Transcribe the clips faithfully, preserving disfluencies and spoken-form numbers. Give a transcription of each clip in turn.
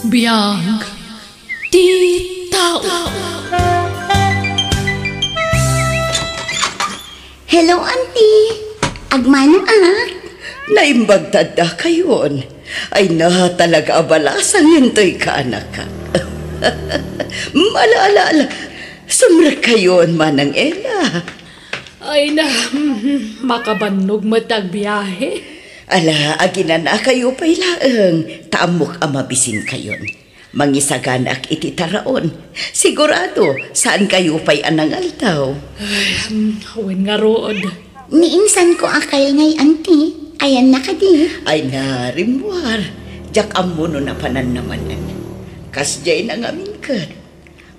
Biag ti tao. Hello, Auntie. Agmano ak. Naimbag ta addakayon. Ay na, talaga a balasang intoy kaanakak. Ala, ala, ala. Sumrekkayon, Manang Ella. Ay na, makabannog met agbiahe. Ala, aginanakayo pay laeng, ta ammok a mabisinkayon. Mangisaganaak iti taraon. Sigurado, saankayo pay a nangaldaw. Ay, hmm, wen ngarud. Ni insanko a Kyle ngay, Auntie. Ayanna kadi? Ay na, rimmuar. Diak ammo no napanan na manen. Kasdiay na ngamin ket.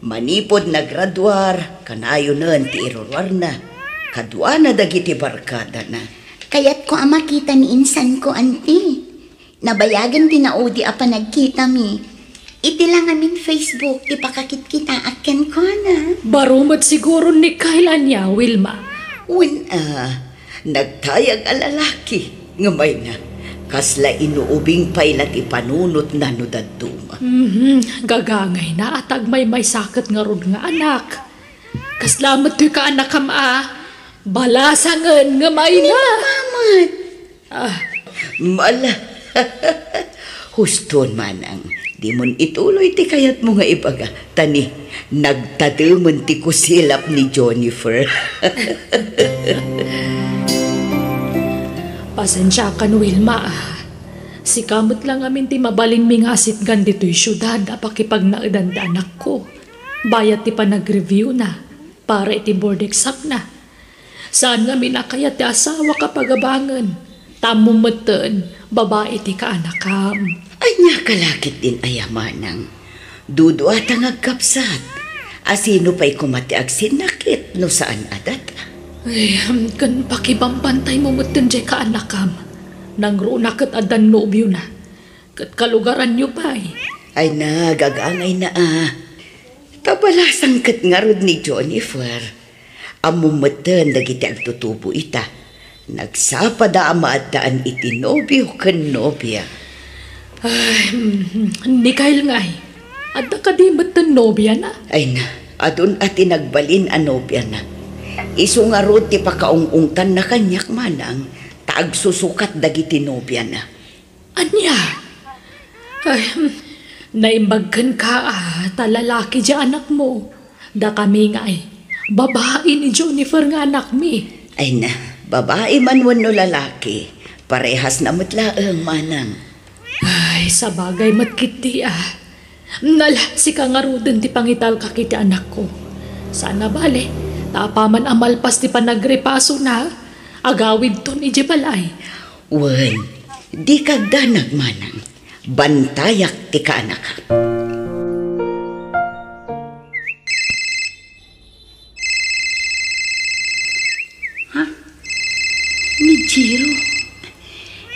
Manipud nagraduar, kanayonen ti iruruarna. Kaduana dagiti barkadana. Kayatko a makita ni insanko, Auntie. Nabayagen ti naudi a panagkitami. Iti la ngamin Facebook ti pakakitkitaak kenkuana. Baro met siguro ni Kyle ania, Wilma. Wen a, nagtayag a lalaki, ngem ay na, kasla inuubing pay la ti panunotna no dadduma. Mhm, gagangayna a tagmaymaysa ket ngarud nga anak. Kasla met toy kaanakam a balasangen ngem ay na. Ni Mama met. Ah. Mala. Huston, Manang. Dimon ituloy ti kayatmo nga ibaga. Ta ni, nagtademen ti kusilap ni Jennifer. Pasensiakan, Wilma, ah. Sika met la ngamin ti mabalinmi nga asitgan ditoy siudad a pakipagnaedan ti anakko. Bayat ti panagreviewna para iti board examna. Saan ngamin a kayat ti asawak a pagabangen, ta ammom metten, babai ti kaanakam. Ania ka la ketdin aya, Manang? Duduata nga agkabsat. A sino pay koma ti agsinnakit no saan a data? Ay, ken pakibambantaymo metten diay kaanakam. Nangruna ket addan nobiona. Ket kalugaranyo pay. Ay na, gagangayna a. Ta balasang ket ngarud ni Jennifer. Ammom metten dagiti agtutubo ita. Nagsapada a maaddaan iti nobio ken nobia. Ay, mm, ni Kyle ngay. Adda kadi metten nobiana? Ay na, adun a ti nagbalin a nobiana. Isu ngarud ti pakaung-ungtanna kaniak, Manang, ta agsusukat dagiti nobiana. Ania? Ay, hmm, naimbag kenka, ah, ta lalaki diay anakmo. Dakami ngay, babai ni Jennifer nga anakmi. Ay na, babai man wenno lalaki, parehasna met laeng, Manang. Ay, sabagay met ketdi, ah. Nala, sika ngaruden ti pangitalka iti anakko. Saan a bale, ta apaman a malpas ti panagrepasona, agawidton idiay balay. Wen, dika agdanag, Manang. Bantayak ti kaanakak. Ha? Ni Jiro?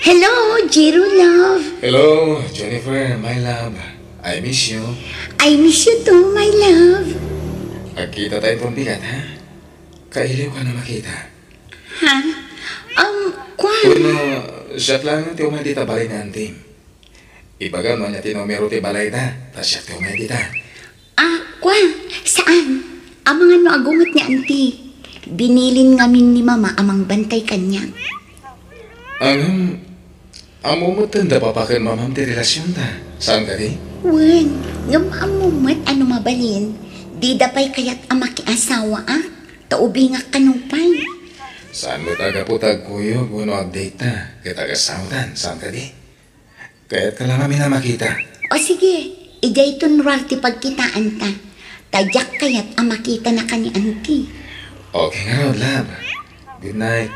Hello, Jiro, love. Hello, Jennifer, my love. I miss you. I miss you too, my love. Agkita tayo pambigat, ha? Kailiwka a makita. Ha? Um, kwan. Wenno, siak laeng ti umay dita balay ni Auntie. Ibagam no ania ti numero ti balayda, ta siak ti umay dita. Ah, kwan, saan? Amangan no agunget ni Auntie. Binilin ngamin ni Mama a mangbantay kaniak. Ngem, ammo metten da Papa ken Mamam ti relasionta. Saan kadi? Wen, ngem ammo met a no mabalin, dida pay kayat a makiasawaak, ta ubingak kano pay. Saan met a gapu ta agkuyog wenno agdate ta ket agasawatan, saan kadi? Kayatka la ngamin a makita. O sige, idiayton ruar ti pagkitaanta. Ta diak kayat a makitana ken ni Auntie. Okay ngarud, love. Good night.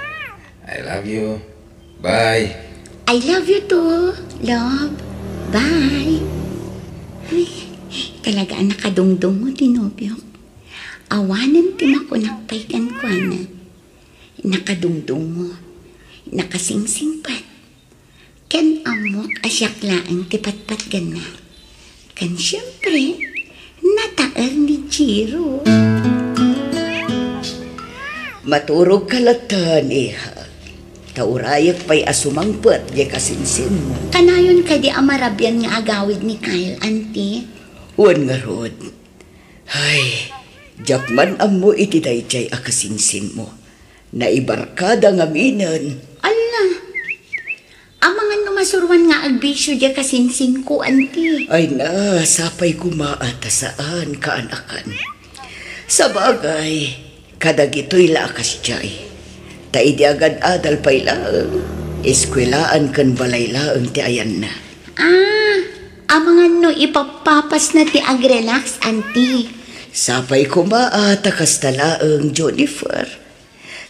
I love you. Bye. I love you too, love. Bye. Ay, talaga a nakadungdungo ti nobiok. Awanen ti makunak pay kenkuana. Nakadungdungo, nakasingsingpet. Ken ammok a siak laeng ti patpatgenna. Ken siempre, nataer ni Jiro. Maturogka latta, iha. Ta urayek pay a sumangpet diay kasinsinmo. Kanayon kadi a marabian nga agawid ni Kyle, Auntie? Wen ngarud. Ay, diak man ammo iti daydiay a kasinsinmo. Naibarkada ngaminen. Ala, amangan no masuroan nga agbisio diay kasinsinko, Auntie. Ay na, sapay koma a ta saan, kaanakan. Sabagay, kadagitoy la a kasdiay. Ta idi agad-adal pay laeng, eskuelaan ken balay laeng ti ayanna. Ah, amangan no ipappapasna ti agrelax, Auntie. Sapay koma a ta kasta laeng, Jennifer.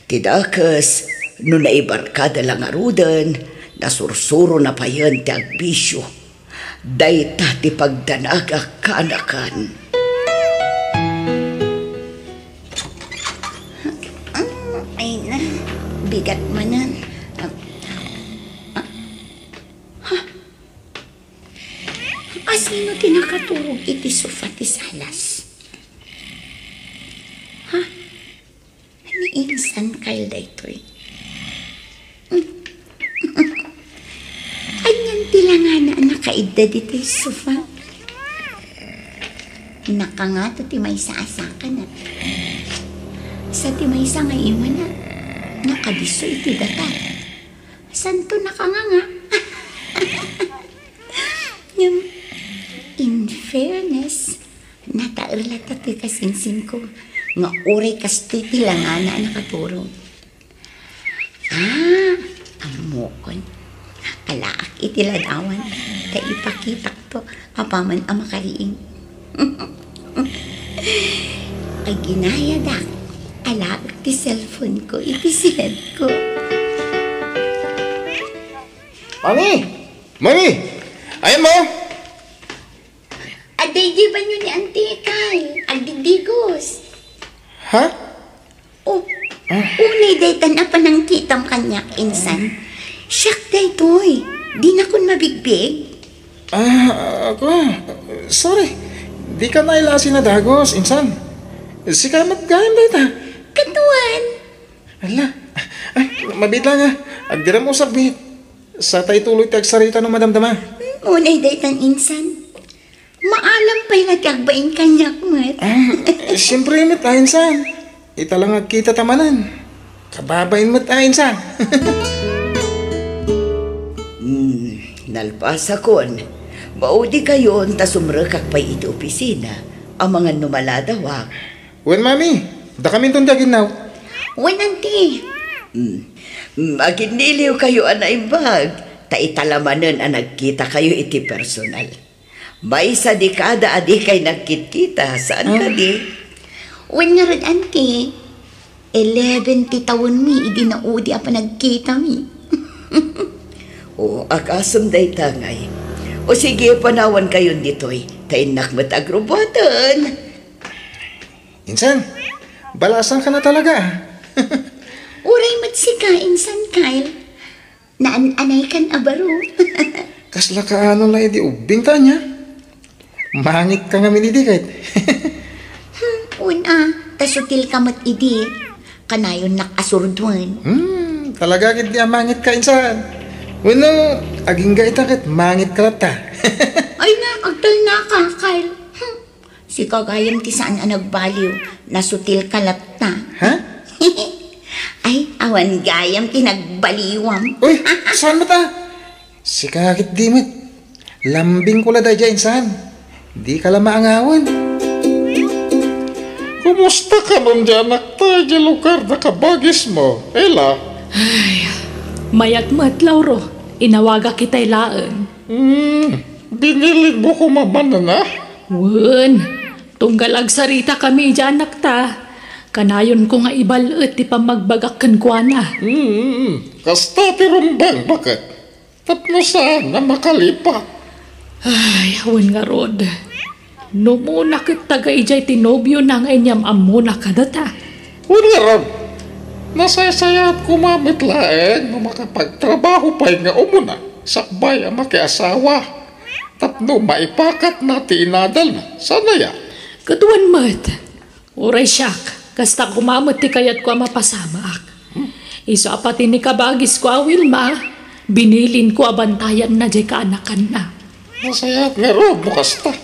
Ti dakes, no naibarkada la ngaruden, nasursurona payen ti agbisio. Dayta ti pagdanagak, kaanakan. Ah, ay na, bigat manen. Ah, ah, ha? Asino ti nakaturog iti sofa ti salas? Ha? Ni insan Kyle daytoy. Anian ti langana a nakaidda ditoy sofa? Nakangata ti maysa a sakana. Sa ti maysa nga imana, nakadisso iti datar. Santo nakanganga. Ngem, in fairness, nataer latta ti kasinsinko nga uray kastoy ti langana a nakaturog. Ah, ammokon. Alaak iti ladawan, ta ipakitakto apaman a makariing. Aginayadak, alaak ti cellphone ko iti sidko. Mami! Mami! Ayan mo? Adda idi banyo ni Auntie Kay, agdidigos. Ha? Oh, unay daytan a panangkitam kaniak, insan. Siak daytoy. Dinakon mabigbig. Ah, ako. Sorry. Dika nailasi na dagos, insan. Sika met gayam dayta. Katuan. Ala. Ay, mabiit lang, ah. Agdiram usab met. Sa tay tuloy ti agsarita no madamdama. Hmm, unay daytan, insan. Maalam pay la ti agbain kaniak met. Ah, siyempre met, a, insan. Ita lang agkita ta manen. Kababain met, a, insan. Hmm, nalpasakon. Maudi kayon ta sumrekak pay iti opisina. Amangan no maladawak. Wen, Mami, dakaminton ti aginnaw. Wen, Auntie. Hmm. Hmm, aginniliw kayo a naimbag. Ta ita la manen a nagkita kayo iti personal. Maysa dekada a dikay nagkitkita, saan kadi? Wen ngarud, Auntie, eleven ti tawenmi idi naudi a panagkitami. O, agasem dayta ngay. O sige, panawan kayon ditoy. Ta innak met agrubuaten. Insan, balasanka na talaga, ah. Uray met sika, Insan Kyle. Naan-anaykan a baro. Kasla kaano la idi ubbing ta ania? Mangitka ngamin idi ket. Hmm, wen a, ta sutilka met idi. Kanayonnak a surduen. Hmm, talaga ketdi a mangitka, insan. Wenno, agingga ita ket mangitka latta. Ay na, agtalnaka, Kyle. Hmm. Sika gayam ti saan a nagbaliw, nasutilka latta. Ha? Ay, awan gayam ti nagbaliwam. Uy, saan met a? Sika ketdi met. Lambingko la daydiay, insan. Dika la maangawen. Kumusta kanon diay anakta idiay lugar da kabagismo, Ella? Ay, mayat met, Lauro. Inawagak itay laeng. Hmm, binilin mo koma manen a? Wen, tunggal agsaritakami idiay anakta, kanayonko nga ibal-et ti pammagbagak kenkuana. Hmm, kasta ti rumbeng, baket? Tapno saan a makalipat? Ay, wen ngarud. No umuna ket taga idiay ti nobiona nga inyam-ammona kadata. Wen ngarud, nasaysayaat koma met laeng no makapagtrabaho pay nga umuna sakbay a makiasawa tapno maipakatna ti inadalna. Saan aya? Ket wen met, uray siak, kasta koma met ti kayatko a mapasamaak. Isu a pati ni kabagisko a Wilma, binilinko a bantayanna diay kaanakanna. Nasayaat ngarud no kasta.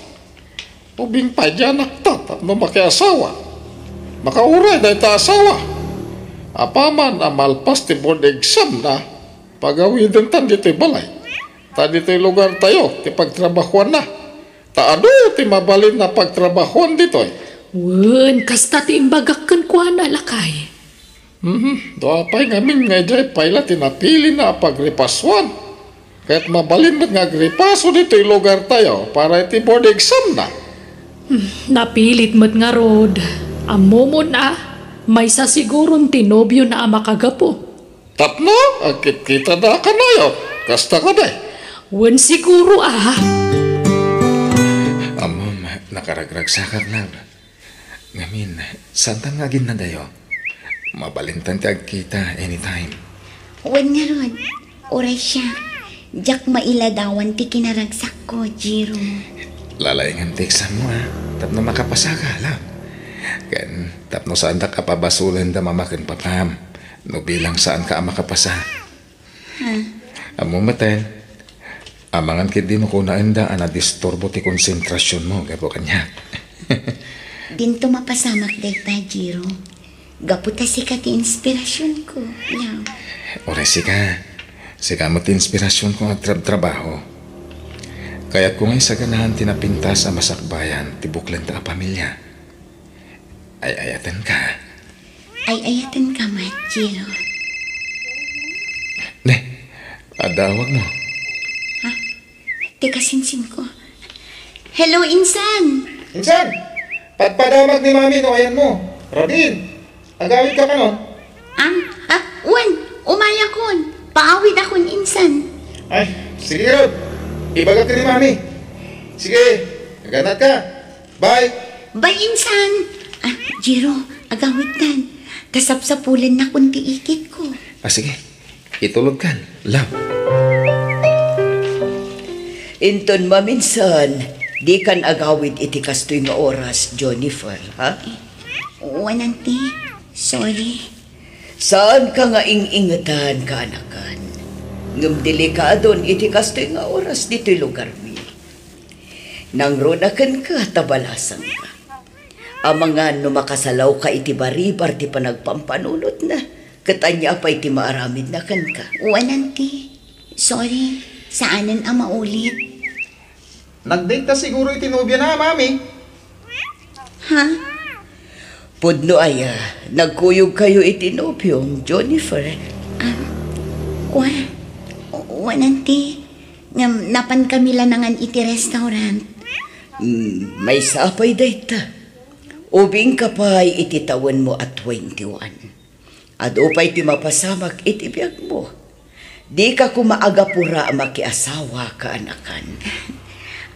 Ubing pay diay anakta tapno makiasawa. Makauray dayta asawa. Apaman a malpas ti board exam na, pagawidentan ditoy balay. Ta ditoy lugartayo ti pagtrabahoanna. Ta adu ti mabalin a pagtrabahoan ditoy. Wen, kasta ti imbagak kenkuana, lakay. Mhm. Dua pay ngamin nga idiay pay la ti napilina a pagripasuan. Ket mabalin met nga agripaso ditoy lugartayo para iti board exam na. Hmm, napilit met ngarud. Ammomon a, maysa siguron ti nobiona a makagapu. Tapno agkitkitada kanayon, kasta kadi? Wen, siguro a. Ammom, nakaragragsakak, love. Ngamin, saantan nga aginnadayo? Mabalintan ti agkita anytime. Wen ngarud, uray siak. Diak mailadawan ti kinaragsakko, Jiro. Lalaingem ti exam mo, a. Tapno makapasaka, love. Ken tapno saandak a pabasolen da mama ken papam no bilang saanka a makapasa. Ha? Ammom met, amangan ketdi no kunaenda a nadisturbo ti konsentrasionmo gapu kaniak. Dinto mapasamak dayta, Jiro. Gapu ta sika ti inspirasionko, love. Uray sika. Sika met ti inspirasionko nga agtrabtrabaho. Kayatko nga isaganaan ti napintas a masakbayan ti buklenta a pamilia. Ay-ayatenka. Ay-ayatenka met, Jiro. Ne, adda awagmo. Ha? Ti kasinsinko. Hello, insan! Insan! Padpadamag ni Mami no ayanmo. Rabin, agawidka kanon? Am, ah, wen, umayakon. Paawidakon, insan. Ay, sige ngarud. Ibagak ni Mami. Sige, aganatka. Bye. Bye, insan. Ah, Jiro, agawidkan. Ta sapsapulennakon ti ikitko. Ah, sige. Itulodkan, love. Inton maminsan, dikan agawid iti kastoy nga oras, Jonifer, ha? Wen, auntie. Sorry. Saanka nga ing-ingetan, kaanakan. Ngem delikadon iti kastoy nga oras ditoy lugarmi. Nangruna kenka ta balasangka. Amangan no makasalawka iti baribar ti panagpampanunotna, ket ania pay ti maaramidna kenka? Wen, auntie. Sorry, saanen a maulit. Nagdate ta siguro iti nobiona, Mami. Ha? Pudno aya, nagkuyogkayo iti nobiom, Jonifer? Ah, kua, wen, auntie. Ngem napankami la nangan iti restaurant. Hmm, maysa pay dayta. Ubingka pay iti tawenmo a twenty-one. Adu pay ti mapasamak iti biagmo. Dika koma agapura a makiasawa, kaanakan.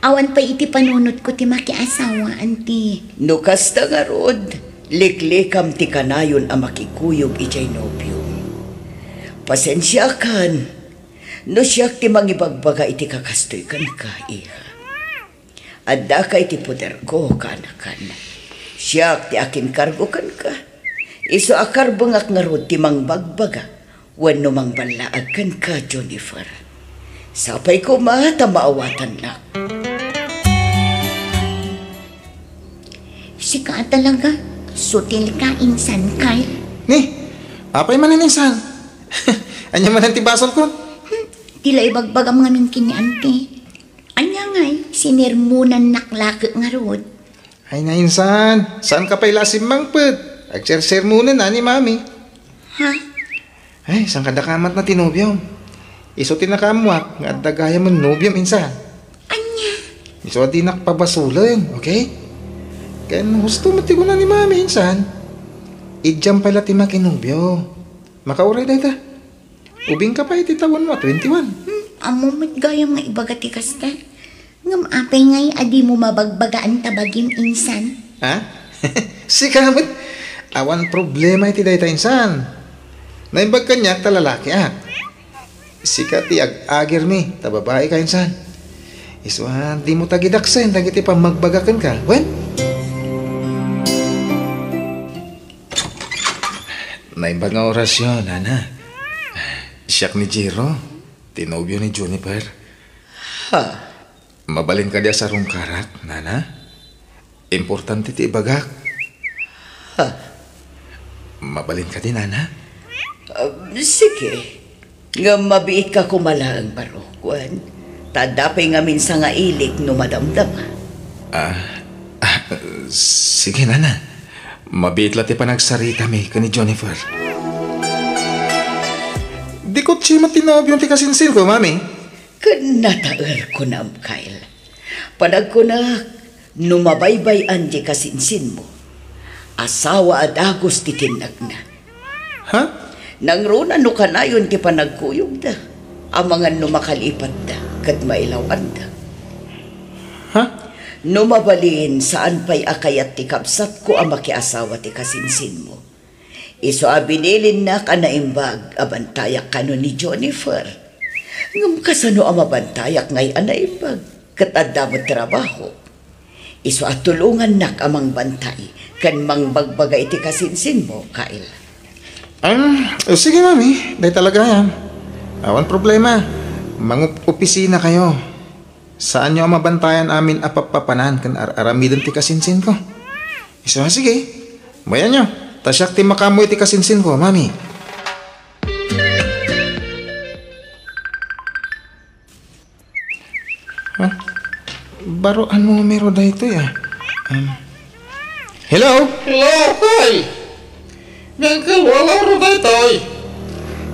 Awan pay iti panunotko ti makiasawa, auntie. No kasta ngarud, liklikam ti kanayon a makikuyog idiay nobiom. Pasensiakan, no siak ti mangibagbaga iti kakastoy kenka, iha. Addaka iti poderko, kaanakan. Siak ti akinkargo kenka. Isu a karbengak ngarud ti mangbagbaga wenno mangballaag kenka, Jonifer. Sapay koma ta maawatannak. Sika talaga, sutil ka, Insan Carl. Ni, apay manen, Insan? Ania manen ti basolko? Hmm, ti la ibagbagam ngamin ken ni Auntie. Ania ngay, sinermonannak la ket ngarud. Ay na, Insan, saanka pay la a simmangpet? Agsersermonen a ni Mami. Ha? Ay, saan kadakamatna ti nobiom? Isu ti nakaammoak nga adda gayamen nobiom, Insan. Ania? Isu a dinak pabasolen, okay? Ken husto met ti kuna ni Mami, Insan. Idiam pay la ti makinobio. Makauray dayta. Ubingka pay iti tawenmo a twenty-one. Hmm, ammom met gayam nga ibaga ti kasta. Ngem apay ngay a dimo mabagbagaan ta bagim, Insan? Ha? Sika met, awan problema iti dayta, Insan. Naimbag kaniak ta lalakiak. Sika ti ag-agermi ta babaika, Insan. Isu a, dimo tagidaksen dagiti pammagbaga kenka. Wen? Naimbag nga orasyo, nana. Siak ni Jiro, ti nobio ni Juniper. Ha? Mabalin kadi a sarungkarak, nana? Importante ti ibagak. Ha? Mabalin kadi, nana? Ah, sige. Ngem mabiitka koma laeng, baro, wen? Ta adda pay ngamin sangailik no madamdama. Ah, ah, sige, nana. Mabiit la ti panagsaritami ken ni Juniper. Di kotse met ti nobiom ti kasinsinko, mami? Ken nataer, kunam, Kyle. Panagkunak, no mabaybay-an ti kasinsinmo, asawa a dagus ti tinnagna. Ha? Nangruna no kanayon ti panagkuyogda, amangan no makalipatda ket mailaw-anda. Ha? No mabalin, saan pay a kayat ti kabsatko a makiasawa ti kasinsinmo. Isu a binilinnak a naimbag a bantayak kano ni Juniper. Ngem kasano a mabantayak ngay a naimbag ket adda met trabaho? Isu a tulongannak a mangbantay ken mangbagbaga iti kasinsinmo, Kyle. Ah, sige, mami. Dayta la gayam. Awan problema. Mangup-opisina kayo. Saanyo a mabantayan amin a pappapanan ken ar-aramiden ti kasinsinko. Isu a, sige. Bayanyo. Ta siak ti makaammo iti kasinsinko, mami. Ha? Baro a numero daytoy, ah. Um, hello? Hello, Kyle. Ni Uncle Wal, aro daytoy.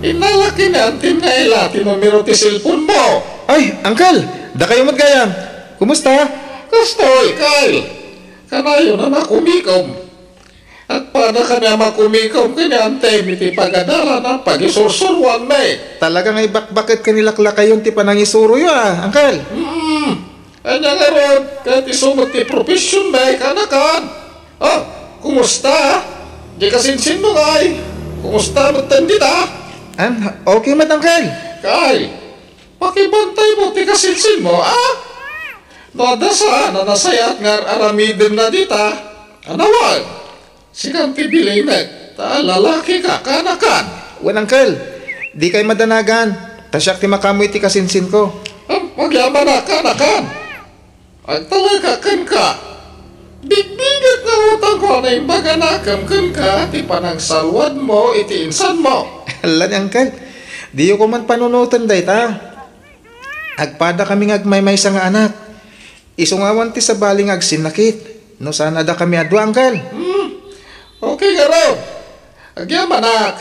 Innalak ken ni Auntie Nela ti numero ti cellphone mo. Ay, Uncle! Dakayo met gayam. Kumusta? Kastoy, Kyle. Kanayon a makumikom. Agpadakami a makumikom ken ni Auntie iti pagadalan a pagisursuroanmi. Talaga nga ibakbaket ken ilaklakayon ti panangisuroyo, ah, Uncle. Mm. Ania ngarud, ket isu met ti professionmi, kanakan? Oh, kumusta? Di kasinsinmo ngay? Kumusta metten dita? Ah, okay met, Uncle. Kyle, pakibantaymo ti kasinsinmo, a? No adda saan a nasayaat nga ar-aramidenna dita, anawen? Sikan ti bilinek, ta lalakika, kanakan. Wen, Uncle, dikay madanagan, ta siak ti makaammo iti kasinsinko. Am, agyamanak, kanakan. Agtalekak kenka. Bigbigat nga utangko a naimbag a nakem kenka ti panangsalwadmo iti insanmo. Ala ni Uncle, diyo koma panunoten dayta. Agpadakami nga agmaymaysa nga anak. Isu nga awan ti sabali nga agsinnakit. No saan a dakami a dua, Uncle. Hmm. Okay ngarud. Agyamanak.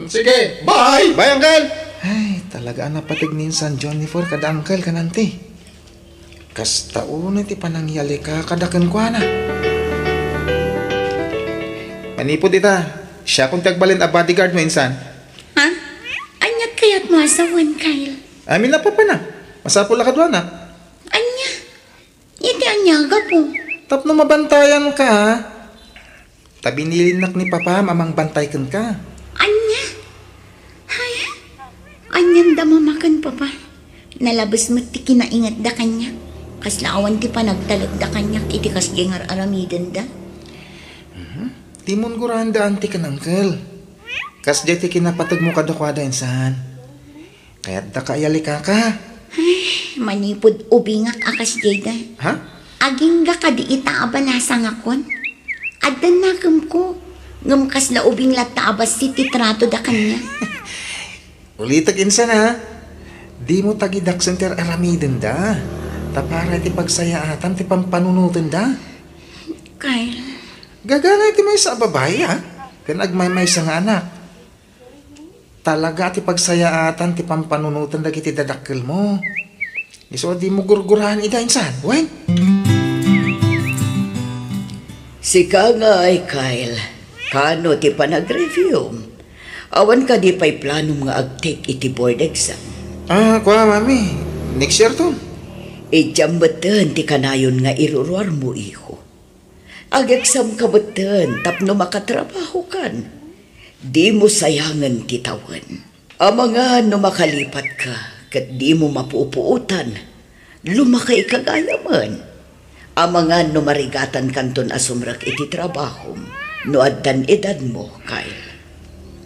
Sige, bye! Bye, Uncle! Ay, talaga a napateg ni insan Juniper kada Uncle ken Auntie. Kasta unay ti panangyalika kada kenkuana. Manipud ita, siakon ti agbalin a bodyguard mo, insan. Ha? Aniak kayatmo a sawen, Kyle? Amin a papana. Masapul a kaduanak. Ania? Iti ania, gapu? Tapno mabantayanka, ha? Ta binilinnak ni Papam a mangbantay kenka. Ania? Hay, anian da mama ken papa? Nalabes met ti kinaingetda kaniak. Kasla awan ti panagtalekda kaniak iti kasdiay nga ar-aramidenda. Mhm. Dimon guraen da, Auntie ken Uncle. Kasdiay ti kinapategmo kadakuada, insan. Kayatdaka a yalikaka. Ay, manipud ubingak a kasdiay da. Ha? Agingga kadi ita a balasangakon? Addan nakemko, ngem kasla ubing latta a bassit ti tratoda kaniak. Ulitek, insan, ha? Dimo tagidaksen ti ar-aramidenda. Ta para iti pagsayaatan ti pampanunotenda. Kyle. Gagana iti maysa a babai, ha? Ken agmaymaysa nga anak. Talaga ti pagsayaatan ti pampanunoten dagiti dadakkelmo. Isu a dimo gurguraen ida, insan, wen? Sika ngay, Kyle, kano ti panagreviewm? Awan kadi pay planom nga agtake iti board exam? Ah, kua, mami. Next year to. Idiam metten ti kanayon nga iruruarmo, iho. Ageksamka metten tapno makatrabahokan. Dimo sayangen ti tawen. Amangan no makalipatka ket dimo mapupuotan, lumakayka gayamen. Amangan no marigatankanton a sumrek iti trabahom no addan edadmo, Kyle.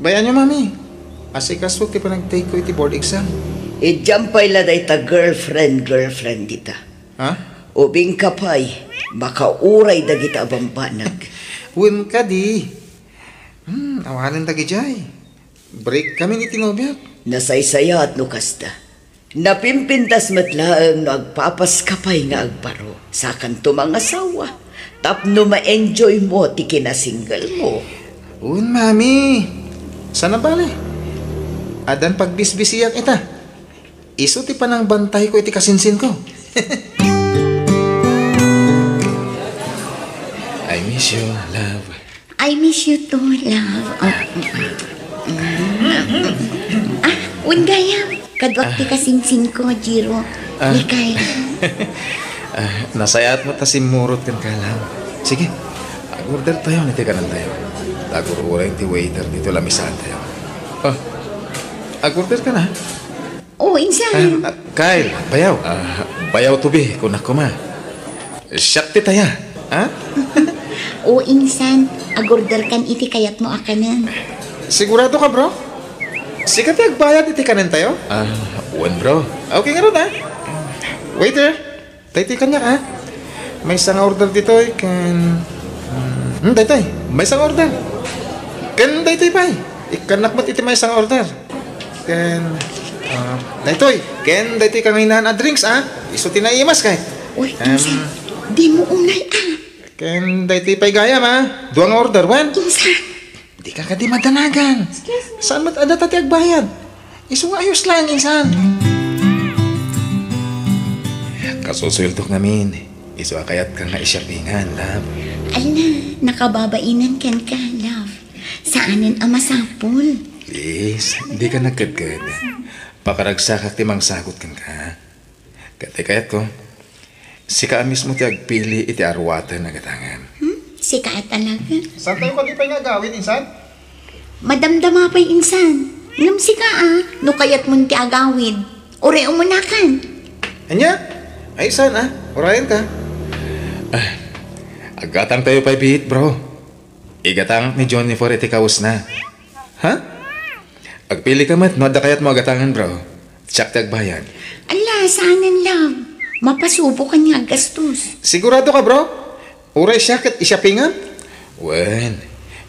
Bayanyo, mami. Asikaso ti panagtake ko iti board exam. Idiam pay la dayta girlfriend, girlfriend dita. Ha? Ubingka pay, makauray dagita a bambanag. Wen kadi. Hmm, awanen dagidiay. Break kami ni ti nobiak. Nasaysayaat no kasta. Napimpintas met laeng no agpapaska pay nga agbaro. Sakanto mangasawa. Tapno ma-enjoy mo ti kinasingle mo. Wen, mami. Saan a bale. Addan pagbisbisiak ita. Isu ti panangbantay ko iti kasinsin ko. I miss you, love. I miss you too, love. Oh. Ah, wen gayam. Kaduak ti kasinsin ko, Jiro. Ah. Mikay. Ah, nasayaat mo ta simmurot ken kalam. Sige, ag-order tayo ni ti kanan tayo. Tagur-uray ti waiter dito lamisaantayo. Oh, ag-order ka na? Oo, insan. Ah, ah, Kyle, bayaw. Ah, bayaw to be, kunak koma. Siak ti taya, ha? Oo, insan. Ag-order kan iti kayat mo a kanen. Sigurado ka, bro? Sika ti agbayad iti kanen tayo? Ah, wen, bro. Okay ngarud, ha? Waiter, daytoy kaniak, ha? Maysa nga order ditoy, ken, hmm, daytoy, maysa nga order. Ken daytoy pay. Ikkannak met iti maysa nga order. Ken, ah, daytoy. Ken daytoy kangaynaan a drinks, ah. Isu ti naimas kay. Uy, em, insan, dimo unay, ah. Ken daytoy pay gayam, ah. Dua nga order, wen? Insan. Dika kadi madanagan. Excuse me. Saan met a data ti agbayad? Isu nga ayos lang, insan. Kasusueldok ngamin. Isu a kayatka nga i-shoppingan, love. Ala, nakababainan kenka, love. Saanen a masapul. Please, dika nagkedked. Pakaragsakak ti mangsagot kenka. Ket ti kayatko, sika a mismo ti agpili iti aruaten a gatangen. Hmm? Sika a talaga? Saan tayo kadi pay nga agawid, insan? Madamdama pay, insan. Ngem sika a, no kayatmon ti agawid, uray umunakan. Ania? Ay, saan, ah? Urayan ka. Ah, aggatang tayo pay biit, bro. Igatangak ni Jennifer iti kawesna. Ha? Agpili ka met no adda kayatmo a gatangen, bro. Siak ti agbayad. Ala, saanen, love. Mapasubo kaniak a gastos. Sigurado ka, bro? Uray siak ket i-shoppingan? Wen,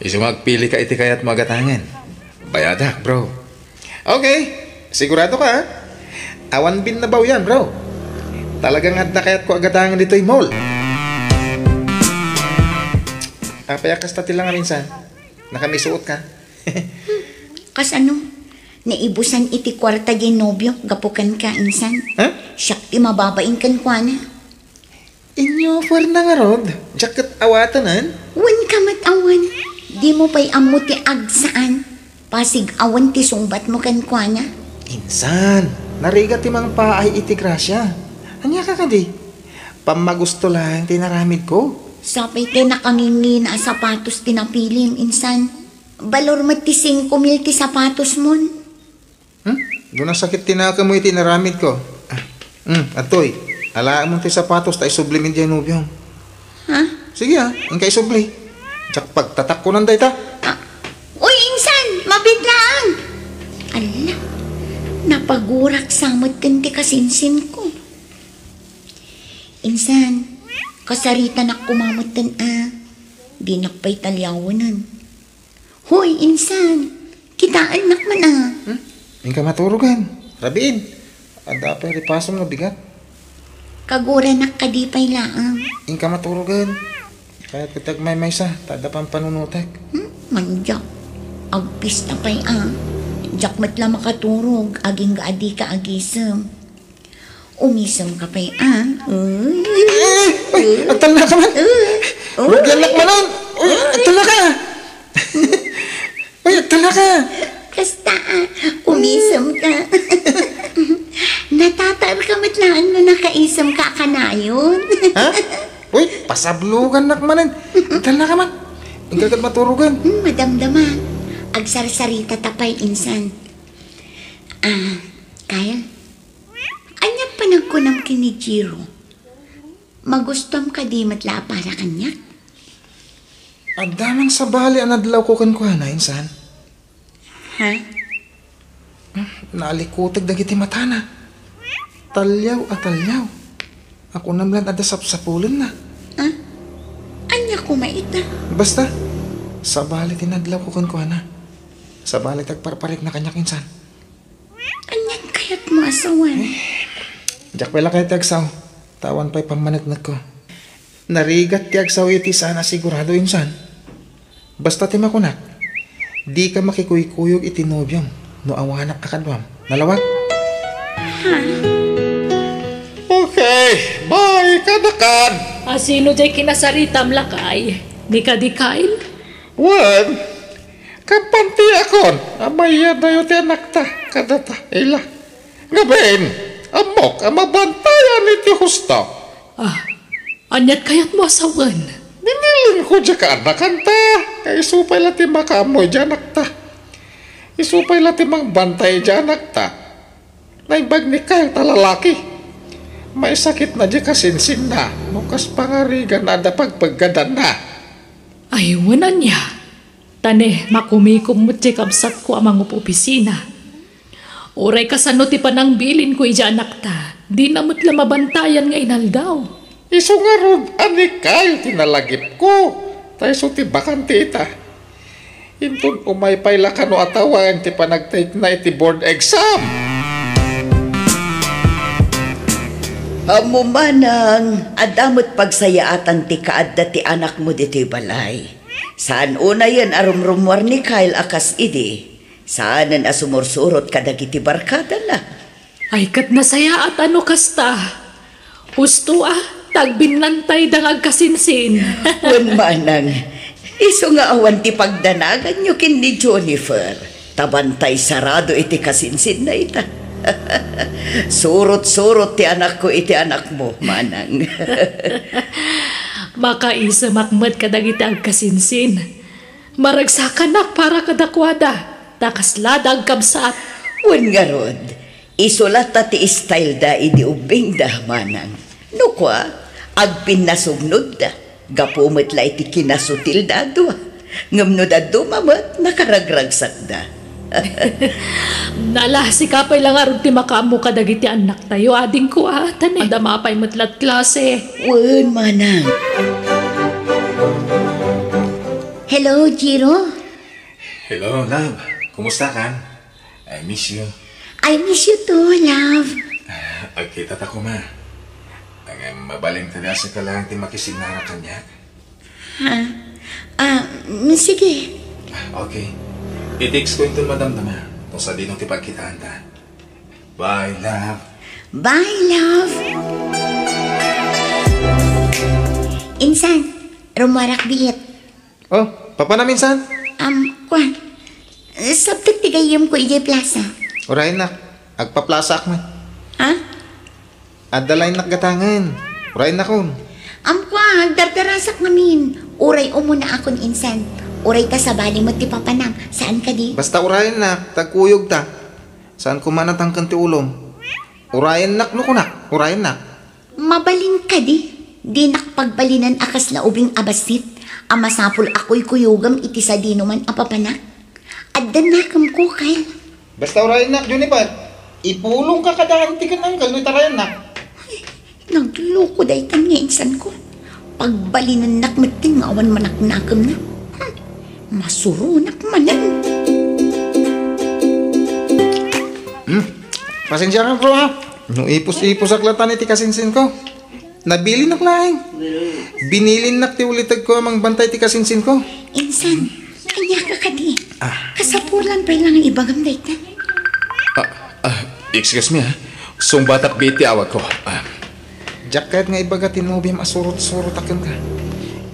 isu nga agpili ka iti kayatmo a gatangen. Bayadak, bro. Okay. Sigurado ka, ha? Awan binnabaw yan, bro. Talagang adda kayatko a gatangen ditoy mall. Apay a kasta ti langam, insan? Nakamisuot ka? Kasano? Naibusan iti kuarta diay nobiok gapu kenka, insan. Ha? Siak ti mababain kenkuana. Inyo puerna ngarud, diak ket awatenen? Wen ka met awan. Dimo pay ammo ti agsaan. Pasig awan ti sungbatmo kenkuana. Insan, narigat ti mangpaay iti grasia. Ania ka kadi? Pammagusto laeng ti inaramidko. Sapay ti nakangingina a sapatos ti napilim, insan. Balor met ti singko mil ti sapatosmon. Hmm? No nasakit ti nakemmo iti inaramidko. Ah, hmm, adtoy. Alaemon ti sapatos ta isublim idiay nobiom. Ha? Sige, ah, inka isubli. Diak pagtatakkonan dayta. Ah, uy, insan, mabiit laeng. Ala, napagurak sa met ken ti kasinsinko. Insan, kasaritanak koma metten a dinak pay taliawenen. Hoy, insan, kitaennak man a. Hmm? Inka maturogen. Rabiin. Adda pay ripasom nga bigat. Kaguranak kadi pay laeng. Inka maturogen. Kayat ket agmaymaysa, ta adda pampanunotek. Hmm? Mandiak. Agpista pay a. Diak met la makaturog, agingga a dika agisem. Umisem ka pay a. Uy. Ay, ay, agtalna ka man. Uy. Rugiannak manen. Uy, agtalna ka. Uy, agtalna ka. Kasta a, umisem ka. Natatar ka met laeng no nakaisem ka a kanayon. Ha? Uy, pasablugannak manen. Agtalna ka man. Inka ket maturogen. Hmm, madamdama. Agsarsarita ta pay insan. Ah, Kyle? Ania panagkunam ken ni Jiro? Magustuam kadi met la a para kaniak? Adda man sabali a nadlawko kenkuana, insan. Ha? Naalikuteg dagiti matana. Taliaw a taliaw. Akunam laeng adda sapsapulenna. Ah? Ania koma ita? Basta, sabali ti nadlawko kenkuana. Sabali ti agparparikna kaniak insan. Anian kayatmo a sawen? Diak pay la kayat ti agsao, ta awan pay pammaneknekko. Narigat ti agsao iti saan a sigurado insan. Basta ti makunak, dika makikuykuyog iti nobiom no awanak a kaduam. Nalawag? Ha? Okay, bye, kadakan. A sino diay kinasaritam, lakay? Ni kadi Kyle? Wen, kapan ti akon a mayadayo ti anakta kadata, ila. Ngamin, ammok a mabantayan iti husto. Ah, aniat kayatmo a sawen? Binilinko diay kaanakanta, nga isu pay la ti makaammo iti anakta. Isu pay la ti mangbantay iti anakta. Naimbag ni Kyle ta lalaki. Maisakitna diay kasinsinna, no kas pangarigan adda pagpeggadanna. Ay, wen ania? Ta ne, makumikom met ti kabsatko a mangup-opisina. Uray kasano ti panangbilinko iti anakta, dina met la mabantayan nga inaldaw. Isu ngarud a ni Kyle ti nalagipko, ta isu ti bakante ita. Inton umay pay la kano a tawen ti panagtayekna iti board exam. Ammo manang, adda met pagsayaatan ti kaadda ti anakmo ditoy balay. Saan unayen a rumrummuar ni Kyle a kas idi. Saanen a sumursurot kadagiti barkadana. Ay, ket nasayaat a no kasta. Husto a, ta agbinnantayda nga agkasinsin. Wen manang, isu nga awan ti pagdanaganyo ken ni Jennifer, ta bantay sarado iti kasinsinna ita. Surot-surot ti anakko iti anakmo, manang. Makaisemak met kadagiti agkasinsin. Maragsakanak para kadakuada, ta kaslada agkabsat. Wen ngarud, isu latta ti styleda idi ubbingda, manang. No kua, agpinnasugnodda. Gapu met la iti kinasutilda a dua. Ngem no dadduma met, nakaragragsakda. Nala, sika pay la ngarud ti makaammo kadagiti annaktayo, adingko a, ta ne, adda mapay met lat klase. Wen, manang. Hello, Jiro? Hello, love. Kumusta ka? I miss you. I miss you too, love. Agkita ta koma. Ngem mabalin ta dasa ka lang ti makisignara kaniak. Ha? Ah, mm, sige. Okay. I-text ko inton madamdama. No sadino ti pagkitaanta. Bye, love. Bye, love. Insan, rummuarak biit. Oh, papanam insan? Am, kuan. Sabtek ti gayyemko idiay plasa. Uray, nak. Agpaplasaak man. Ha? Adda laennak gatangen. Uray, nakon. Am, kuan, agdardarasak ngamin. Uray umunaakon insan. Uray ta sabali met ti papanam. Saan kadi? Basta uray, nak. Tagkuyog ta. Saan koma natangken ti ulom. Urayennak no kunak. Urayennak. Mabalin kadi, dinak pagbalinen a kasla ubing a bassit a masapul a kuykuyogem iti sadinoman a papanak? Adda nakemko, Kyle. Basta urayennak, Juniper, ipulongka kada auntie ken uncle no itarayannak. Ay, nagloko daytan nga insanko. Pagbalinennak metten nga awan manaknakemna. Hmm, masuronak manen. Hmm, pasensiakan, bro, ha? No ipus-ipusak latan iti kasinsinko. Nabilinak laeng. Binilinnak ti ulitegko a mangbantay ti kasinsinko. Insan, ania ka kadi? Ah. Kasapulan pay lang nga ibagam dayta. Ah, ah, excuse me, ah. Sungbatak biit ti awagko. Ah. Diak kayat nga ibaga ti nobiam a surot-surot a kenka.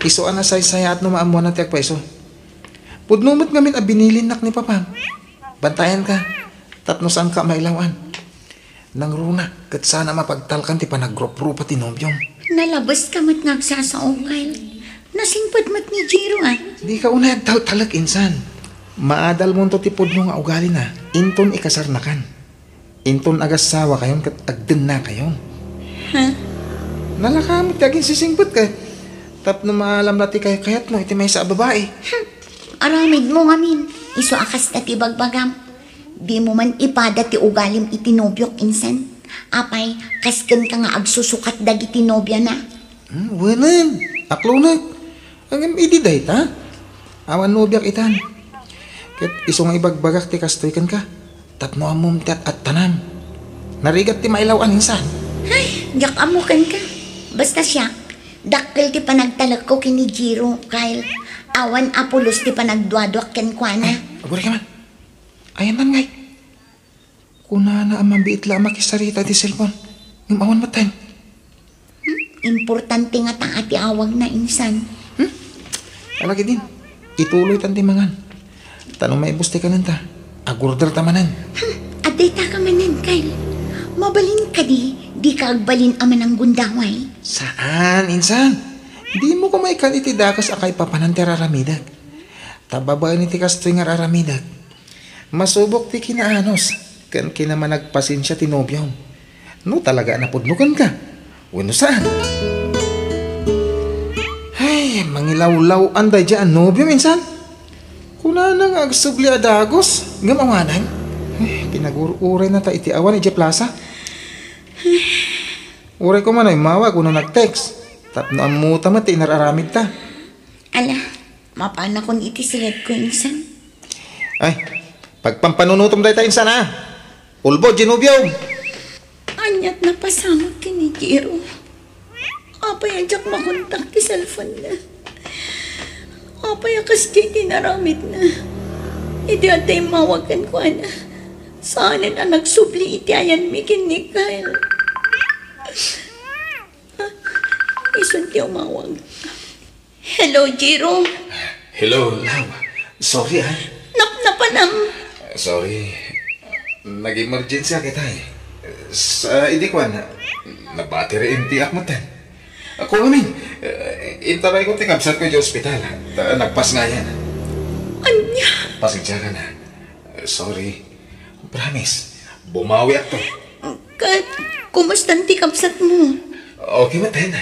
Isu a nasaysayaat no maammoanna ti agpayso. Pudno met ngamin a binilinnak ni Papam. Bantayanka, tapno saanka a mailaw-an. Nangruna, ket saan a mapagtalkan ti panagruprupa ti nobiom. Nalabeska met nga agsasao, Kyle. Nasingpet met ni Jiro, ah. Dika unay agtaltalek, insan. Maadalmonto ti pudno nga ugalina, inton ikasarnakan. Inton agassawakayon ket agdennakayon. Ha? Nalaka met ti aginsisingpet ket tapno maalam la ti kaykayatmo iti maysa a babai. Hmm. Aramidmo ngamin, isu a kasta ti bagbagam. Dimo man ipada ti ugalim iti nobiok, insan? Apay, kas kenka nga agsusukat dagiti nobiana? Hmm, wenen, aklonek. Ngem idi dayta, awan nobiak itan. Ket isu nga ibagbagak ti kastoy kenka, tapno ammom ti at-attanam. Narigat ti mailaw-an, insan. Ay, diak ammo kenka. Basta siak, dakkel ti panagtalekko ken ni Jiro, Kyle. Awan a pulos ti panagduaduak kenkuana. Ay, agurayka man. Ayan man ngay. Kunana a mabiit la a makisarita iti cellphone. Ngem awan metten. Hmm? Importante ngata ti awagna, insan. Hmm? Ala ketdin, ituloytan ti mangan. Ta no maibus ti kanenta, agorderta manen. Hmm, adda ita ka manen, Kyle. Mabalin kadi, dika agbalin a mananggundaway? Saan, insan. Dimo koma ikkan iti dakes a kaipapanan ti ar-aramidek. Ta babaen iti kastoy nga ar-aramidek, masubok ti kinaanus ken kinamanagpasensia ti nobiom. No talaga a napudno kenka wenno saan. Ay, mangilawlaw-an daydiay a nobiom, insan. Kunana nga agsubli a dagus, ngem awanan. Ay, pinagur-urayna ta iti awan idiay plasa. Uray koma no immawag wenno nag-text, tapno ammota met ti inar-aramidta. Ala, mapanakon iti siletko, insan. Ay, pagpampanunutom dayta, insan, a. Ulbod diay nobiom. Aniat napasamak ken ni Jiro? Apay a diak makontak ti cellphone-na? Apay a kasdiay ti inaramidna? Idi adda immawag kenkuana, saanen a nagsubli iti ayanmi ken ni Kyle. Isun ti umawag. Hello, Jiro. Hello, love. Sorry, ah. Napnapanam. Sorry. Nag-emergency a kita, eh. Sa idi kuan, nabatiri intiak metten. Ako amin, eh, intarayko ti kabsatko iti ospital. Ta nagpasngayan. Ania? Pasensiakan, ah. Sorry. Promise, bumawiakto. Ket, kumustan ti kabsatmo? Okay metten.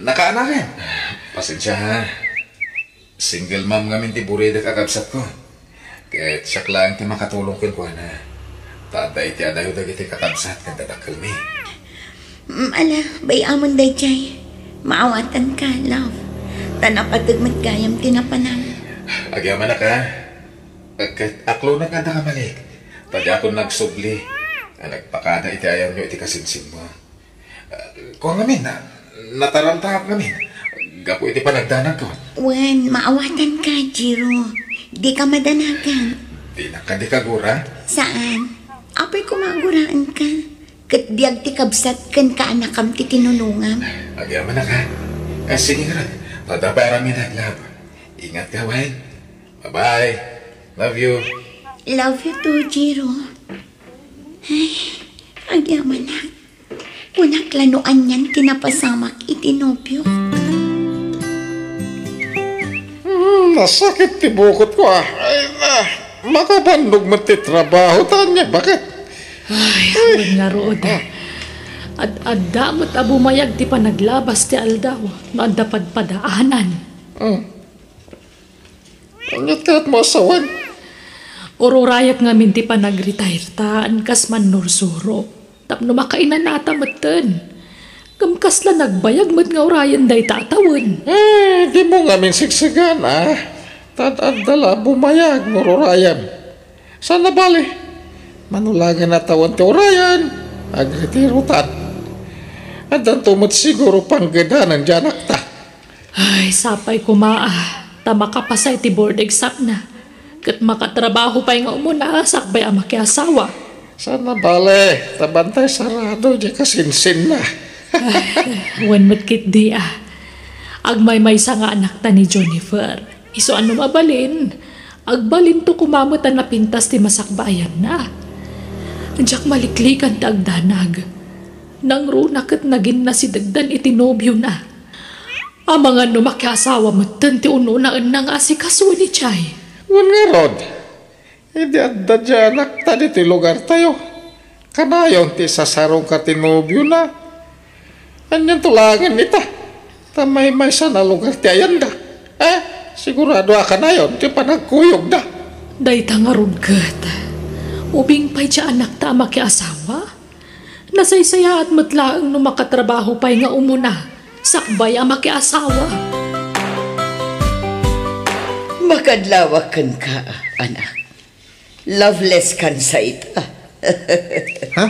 Nakaanakan. Pasensia, ha. Single mom ngamin ti buridek a kabsatko. Ket siak laeng ti makatulong kenkuana. Ta adda iti adayo dagiti kakabsat ken dadakkelmi. Mm, ala, bay-amon daydiay. Maawatanka, love. Ta napateg met gayam ti napanam. Agyamanak, ha. Ket aklonek nga adda ka malik. Ta diakon nagsubli a nagpakada iti ayanyo iti kasinsinmo. Kua ngamin, na, nataramtaak ngamin gapu iti panagdanagko. Wen, maawatanka, Jiro. Dika madanagan. Dinak kadi kagura? Saan. Apay koma a guraenka. Ket biag ti kabsat ken kaanakam ti tinulongam. Agyamanak, ha? Eh, sige ngarud. Adda pay aramidek, love. Ingatka wen. Bye-bye. Love you. Love you too, Jiro. Ay, agyamanak. Kunak la no anian ti napasamak iti nobio. Hmm, nasakit ti bukotko, ah. Ay, na, makabannog met ti trabaho, ta ania, baket? Ay, wen ngarud. Ad-adda met a bumayag ti panaglabas ti aldaw no adda padpadaanan. Hmm. Ania ti aatmo a sawen? Ururayak ngamin ti panagretire ta, kas mannursuro. Tapno makainanata metten. Ngem kasla nagbayag met nga urayen dayta a tawen. Eh, dimo ngamin sigsigan, a. Ta ad-adda la a bumayag no ururayem. Saan a bale. Mano laengen a tawen ti urayen, agretirota. Addanto met siguro panggedanen diay anakta. Ay, sapay koma, a, ta makapasa iti board exam-na. Ket makatrabaho pay nga umuna a sakbay a makiasawa. Saan a bale, ta bantay sarado diay kasinsinna. Ay, wen met ketdi, a. Agmaymaysa nga anakta ni Jennifer. Isu a no mabalin, agbalinto koma met a napintas ti masakbayanna. Diak maliklikan ti agdanag. Nangruna ket naginnasidegdan iti nobiona. Amangan no makiasawa metten ti ununaenna nga asikasoen idiay. Wen ngarud, idi adda diay anakta ditoy lugartayo, kanayon ti isasarungka ti nobiona. Anianto laengen ita? Ta maymaysan a lugar ti ayanda. Eh, sigurado a kanayon ti panagkuyogda. Dayta ngarud ket, Ubing pay ti anakta a makiasawa? Nasaysayaat met laeng no makatrabaho pay nga umuna, sakbay a makiasawa. Makadlawak kenka, anak. Loveless kan sa ita. Ha?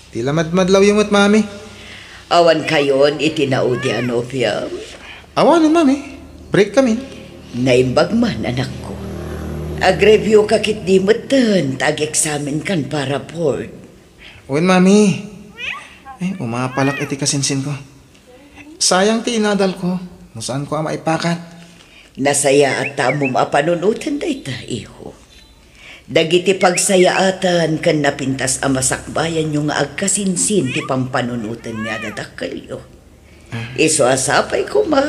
Ti la madmadlawyo met, Mami? Awan kayon iti naudi a noviam? Awanen, Mami. Break kami. Naimbag man, anakko. Ag-review ka ketdi metten ta ag-examine kan para board. Wen, Mami. Ay, umapalak iti kasinsinko. Sayang ti inadalko no saanko a maipakat. Nasayaat ta ammom a panunoten dayta, iho. Dagiti pagsayaatan ken napintas a masakbayanyo nga agkasinsin ti pampanunoten nga adadakkelyo. Isu a sapay koma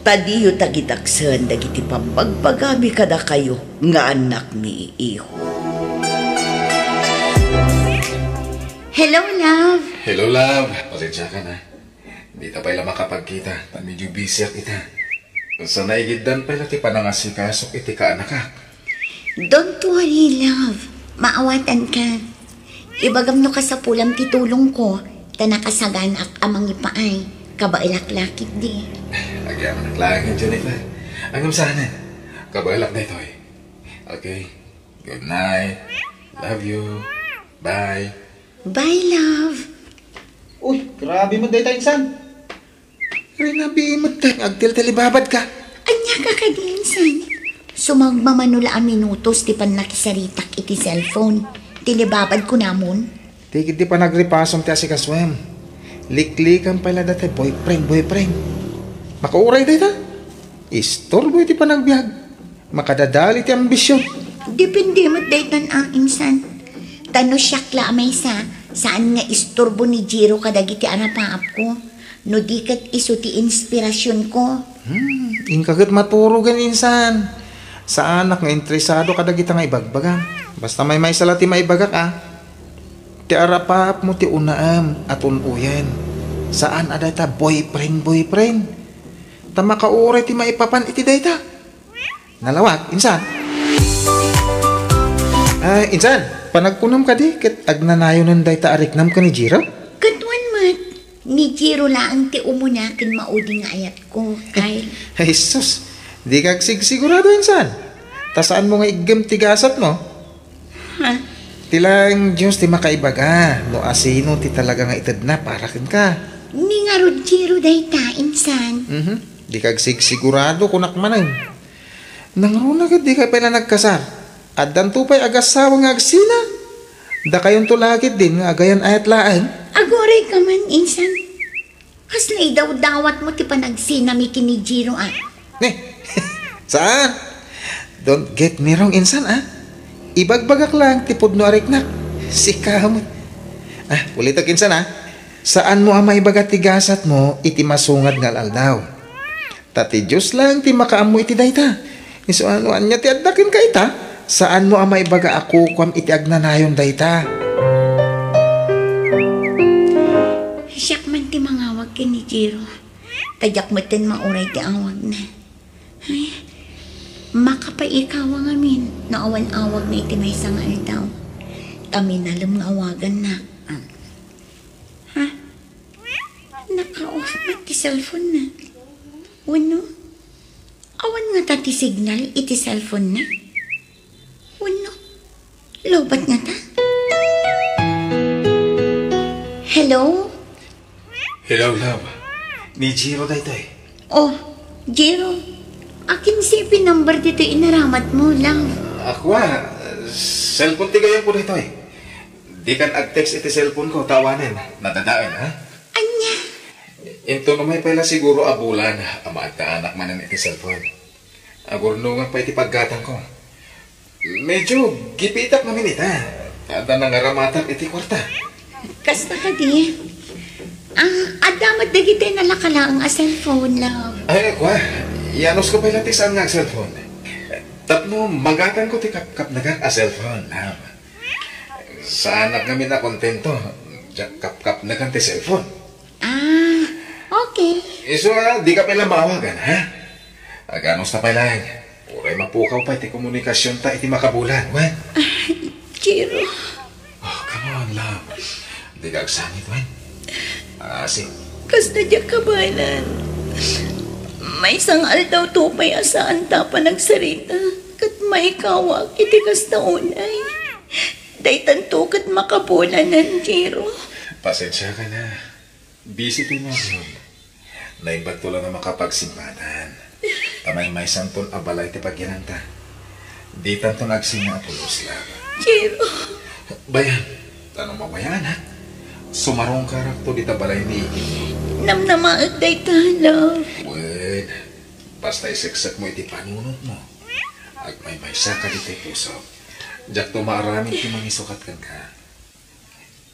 ta diyo tagidaksen dagiti pambagbagami kadakayo nga annakmi, iho. Hello, love. Hello, love. Pasensya ka na. Dita pay la makapagkita, ta medyo busy ak ita. Sa naigiddan pay la ti panangasikasok iti kaanakak. Don't worry, love. Maawatan ka. Ibagam no kasapulam ti tulongko, ta nakasaganaak a mangipaay. Kabaelak la ketdi. Agyamanak laeng, Jennifer. Ngem saanen, kabaelak daytoy. Okay. Good night. Love you. Bye. Bye, love. Uy, grabe mo dayta, insan. Rinabii met nga agtiltilibabad ka. Ania ka kadi, insan? Sumagmamano la a minutos ti pannakisaritak iti cellphone. Tilibabad kunamon? Ti ketdi panagripasom ti asikasuem. Liklikan pay la dayta boyfriend, boyfriend. Makauray dayta. Isturbo iti panagbiag. Makadadali ti ambision. Depende met daytan a, insan. Ta no siak la a maysa, saan nga isturbo ni Jiro kadagiti arapaapko. No di ket isu ti inspirasionko. Hmm, inka ket maturogen, insan. Saanak nga interesado kadagita nga ibagbagam. Basta maymaysa la ti maibagak, a. Ti arapaapmo ti unaem a tun-oyen. Saan a dayta boyfriend, boyfriend. Ta makauray ti maipapan iti dayta. Nalawag, insan? Ay, insan, panagkunam kadi ket agnanayonen dayta a riknam ken ni Jiro? Ket wen met, ni Jiro laeng ti umuna ken maudi nga ayatko, Kyle. Ay, sus, dika agsigsigurado, insan. Ta saanmo nga iggem ti gasatmo? Ha? Ti laeng Dios ti makaibaga no asino ti talaga nga itedna para kenka. Ni ngarud Jiro dayta, insan. Mhm. Dika agsigsigurado, kunak manen. Nangruna ket dika pay la nagkasar. Addanto pay agassawa nga agsina. Dakayonto la ketdin nga agayan-ayat laeng. Aguray ka man, insan. Kasla idawdawatmo ti panagsinami ken ni Jiro, a? Ne? Saan? Don't get me wrong, insan, a. Ibagbagak laeng ti pudno a riknak. Sika met. A, ulitek, insan, a. Saanmo a maibaga ti gasatmo iti masungad nga al-aldaw. Ta ti Dios laeng ti makaammo iti dayta. Isu a no ania ti adda kenka ita, saanmo a maibaga a kukuam iti agnanayon dayta. Siak man ti mangawag ken ni Jiro. Ta diak metten mauray ti awagna. Ay, makapaikawa ngamin no awan awagna iti maysa nga aldaw. Ta minalem nga awagannak. Ha? Naka-off met ti cellphone na. Wenno, awan ngata ti signal iti cellphone na? Wenno, lowbat ngata? Hello? Hello, love. Ni Jiro daytoy. Oh, Jiro. Akin C P number ditoy inaramatmo, love? Akua, cellphone ti gayamko daytoy. Dikan ag-text iti cellphone ko, ta awanen, nadadael, ha? Ania? Inton umay pay la siguro a bulan, a maaddaanak manen iti cellphone. Agurnongan pay iti paggatangko. Medyo gipitak ngamin ita. Adda nangaramatak iti kuarta. Kasta kadi? Ah, adda met dagiti nalaka laeng a cellphone, love. Ay, kua, yanusko pay la ti saan nga cellphone. Tapno magatangko ti kapkapnekan a cellphone, love. Saanak ngamin a kontento, diak kapkapnekan ti cellphone. Ah, okay. Isu a, dika pay la maawagan, ha? Aganus ta pay laeng. Uray mapukaw pay ti komunikasionta iti makabulan, wen? Ah, Jiro. Oh, come on, love. Dika agsangit, wen? Asi. Kasta diak kabaelan. Maysa nga aldawto pay a saanta a panagsarita ket maikawak iti kasta unay. Daytanto ket makabulanan, Jiro. Pasensiaka na. Busy ti nobiom. Naimbagto la nga makapagsimmadan. Ta maymaysanton a balay ti pagyananta. Ditanton agsina a pulos la. Jiro. Bayan, ta no mabayaanak, sumarungkarakto dita balay ni Iggy. Namnamaek dayta, love. Wen, basta iseksek mo iti panunotmo. Agmaymaysaka ditoy puso. Diakto maaramid ti mangisukat kenka.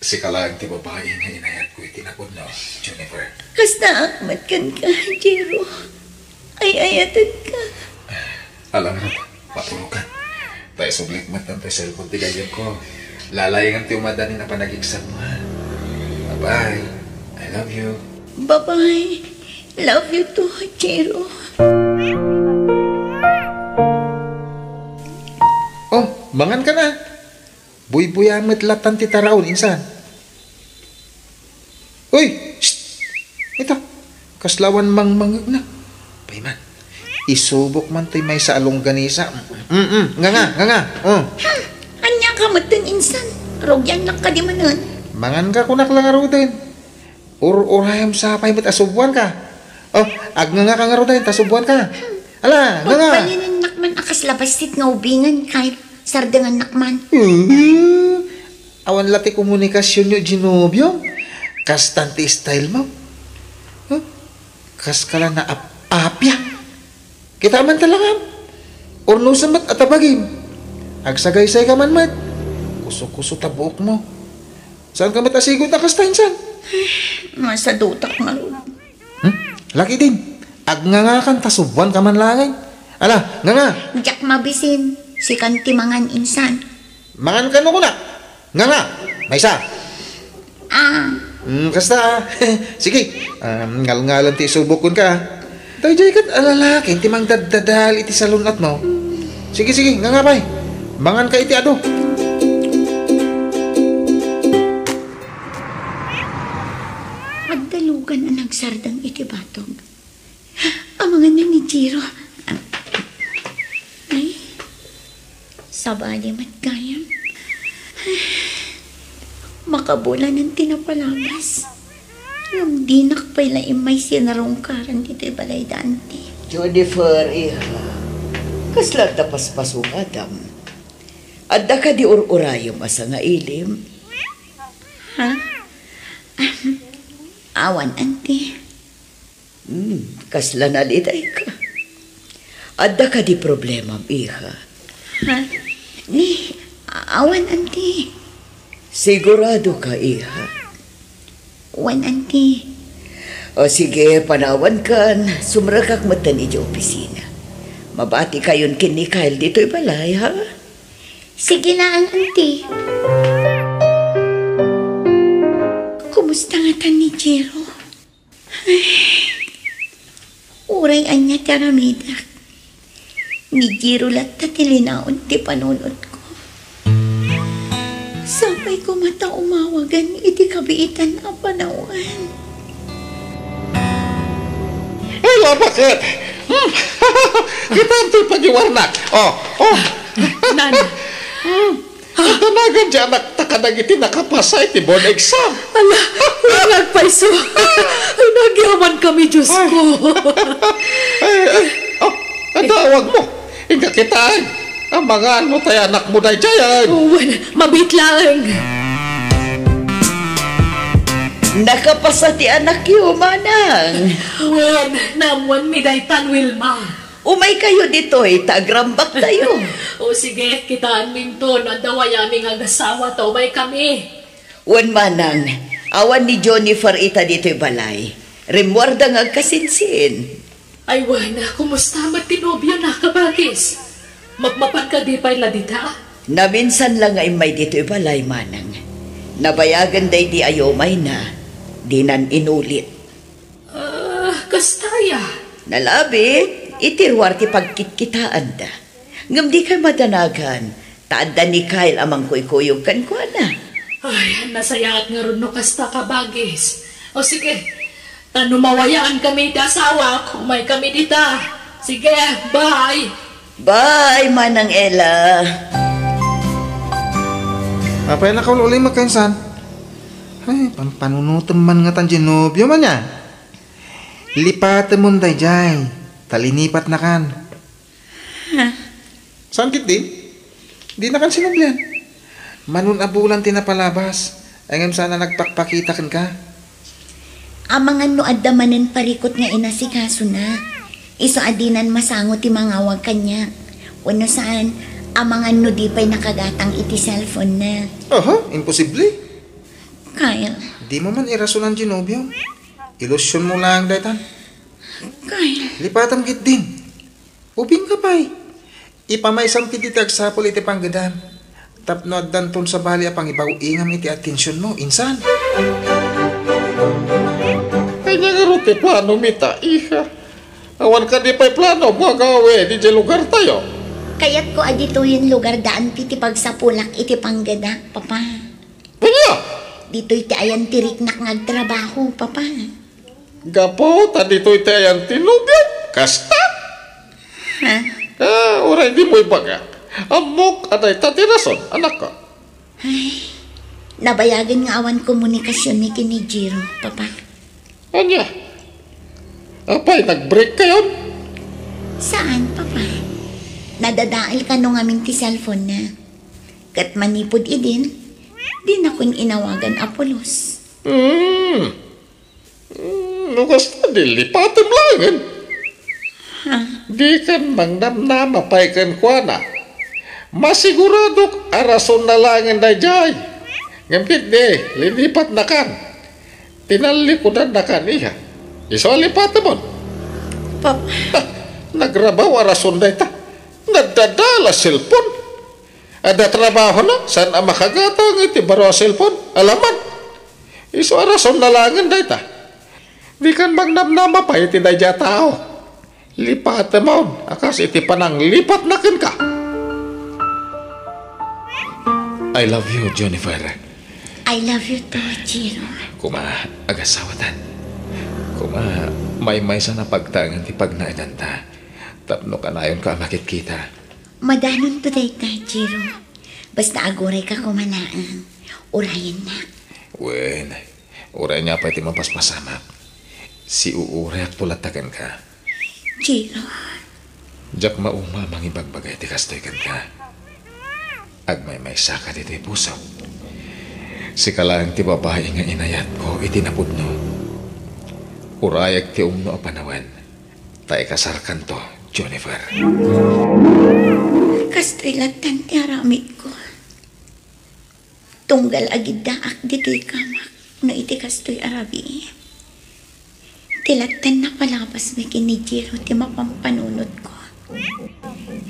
Sika laeng ti babai nga inayatko iti napudno, Jennifer. Kastaak met kenka, Jiro. Ay-ayatenka. Ala ngarud, matulokan. Ta isublik met daytoy cellphone ti gayyemko. Lalaengen ti umadanin a panagiksak mo, ha? Bye-bye. I love you. Bye-bye. Love you too, Jiro. Oh, mangan ka na. Buybuya met latan ti taraon, insan. Uy! Shh! Ita, kasla awan mangmangngegna. Pay man, isubok man toy maysa a longganisa. Mm, mm, nganga, nganga. Oh. Hmm, ania ka metten, insan? Rugiannak kadi manen? Mangan ka kunak la ngaruden. Ur-urayem sa pay met a subuan ka. Oh, agnganga ka ngaruden ta subuan ka. Ala, nganga. Pagbalinennak man a kasla bassit nga ubingen, Kyle. Sardengannak man. Eh, awan la ti komunikasionyo, Zenobio. Kastan ti style mo. Huh? Kaskala naap-apia. Kita man talakam. Urnosem met a tabagim. Agsagaysay ka man met. Kuso-kuso ta buok mo. Saan ka met a sigot a kasta, insan? Masadutak ngarud. Hmm? Laki din. Agngangakan ta subuan ka man laeng. Ala, nganga. Diak mabisin. Sikan ti mangan, insan. Mangan kano kunak. Nganga. Maysa. Ah. Hmm, kasta. Sige. Um, ngalngalan ti isubok kenka. Daydiay ket a lalaki ti mangdaddadal iti salun-at mo. Sige, sige, nganga pay. Mangan ka iti adu. Agdalugan a nagsardeng iti batog. Amangan ni Jiro. Ay, sabali met gayam. Makabulanen ti napalabas. Ngem dinak pay la immay sinarungkaran ditoy balay da anti. Jennifer, iha, kasla adda paspasungam? Adda kadi ur-urayem a sangailim? Ha? Awan, anti. Hmm, kasla nalitayka. Adda kadi problemam, iha? Ha? Ni, awan, anti. Sigurado ka, iha? Wen, anti. O sige, panawankan. Sumrekak metten idiay opisina. Mabati kayon ken ni Kyle ditoy balay, ha? Sige laeng, anti. Kumusta ngatan ni Jiro? Ay, uray ania ti aramidak, ni Jiro latta ti linaon ti panunotko. Sapay koma ta umawagen iti kabiitan a panawen. Ay, la, baket? Hmm. Kita ti pagiwarnak. Oh, oh. Nan. Hmm. Nadanagan ti anakta kadagiti nakapasa iti board exam. Ala, wen nga agpayso. Ay, nagyamankami, Diosko. Ay, ay, oh, adda awagmo. Inka kitaen. Amangan no tay anakmo daydiay. Wen, mabiit laeng. Nakapasa ti anakyo, manang. Wen, naammoanmi daytan, Wilma. Umaykayo ditoy ta agrambaktayo. O sige, kitaenminto no adda wayami nga agassawa ta umaykami. Wen manang, awan ni Jennifer ita ditoy balay. Rimmuarda nga agkasinsin. Ay wen, kumusta met ti nobiona, kabagis? Mapmapan kadi pay la dita? Naminsan la nga immay ditoy balay, manang. Nabayagen daydi a umayna, dinan inulit. Ah, kasta aya? Nalabit, iti ruar ti pagkitkitaanda. Ngem dikay madanagan, Ta adda ni Kyle a mangkuykuyog kenkuana. Ay, nasayaat ngarud no kasta, kabagis. O sige, ta no mawayaanmi ti asawak, umaykami dita. Sige, bye. Bye, Manang Ella. Apay, nakaul-ulimek, insan? Ay, pampanunotem man ngatan diay nobio man ya. Lipatemon daydiay, ta linipatnakan. Ha? Saan ketdi? Dinakan sinublian. Manon a bulan ti napalabas, ngem saan a nagpakpakita kenka. Amangan no adda manen parikut nga inasikasona. Isu a dinan masango ti mangawag kaniak. Wenno saan, amangan no di pay nakagatang iti cellphone-na. Aha, imposible. Kyle. Dimo man irasonan diay nobiom. Ilusionmo laeng daytan. Kyle. Lipatem ketdin. Ubingka pay. Ipamaysam ketdi ti agsapul iti panggedam. Tapno addanton sabali a pangibaw-ingam iti atensionmo, insan. Ania ngarud ti planomi ta, iha? Awan kadi pay plano mo agawid idiay lugartayo? Kayatko a ditoyen lugarda anti ti pagsapulak iti panggedak, Papa. Ania? Ditoy ti ayan ti riknak nga agtrabaho, Papa. Gapu ta ditoy ti ayan ti nobiom, kasta? Ha? Ah, uray dimo ibagak. Ammok a dayta ti rason, anakko. Ay, nabayagen nga awan komunikasionmi ken ni Jiro, Papa. Ania? Apay, nag-break kayon? Saan, Papa. Nadadael kano ngamin ti cellphone-na. Ket manipud idin, dinakon inawagan a pulos. Hmm. Hmm, no kasta, di lipatem laengen. Ha? Dikan mangnamnama pay kenkuana. Masiguradok a rasonna laengen daydiay. Ngem ketdi, linipatnakan. Tinallikudannakan, iha. Isu a lipatemon. Pap- Ha, nagrabaw a rason dayta. Nadadal a cellphone. Adda trabahona, saan a makagatang iti baro a cellphone. Alaman. Isu a rasonna laengen dayta. Dikan mangnamnama pay iti daydiay a tao. Lipatemon a kas iti pananglipatna kenka. I love you, Jennifer. I love you too, Jiro. Koma, agasawatan. Koma, maymaysan a pagtaengen ti pagnaedanta. Tapno kanayonka a makitkita. Madanonto dayta, Jiro. Basta agurayka koma laeng. Urayennak. Wen, uray ania pay ti mapaspasamak. Siuurayakto latta kenka. Jiro. Diak mauma a mangibagbaga iti kastoy kenka. Agmaymaysaka ditoy puso. Sika laeng ti babai nga inayatko iti napudno. Urayek ti umno a panawen. Ta ikasarkanto, Jennifer. Kastoy lattan ti aramidko. Tunggal agiddaak ditoy kamak no iti kastoy a rabii. Ti lattan napalabasmi ken ni Jiro ti mapampanunotko.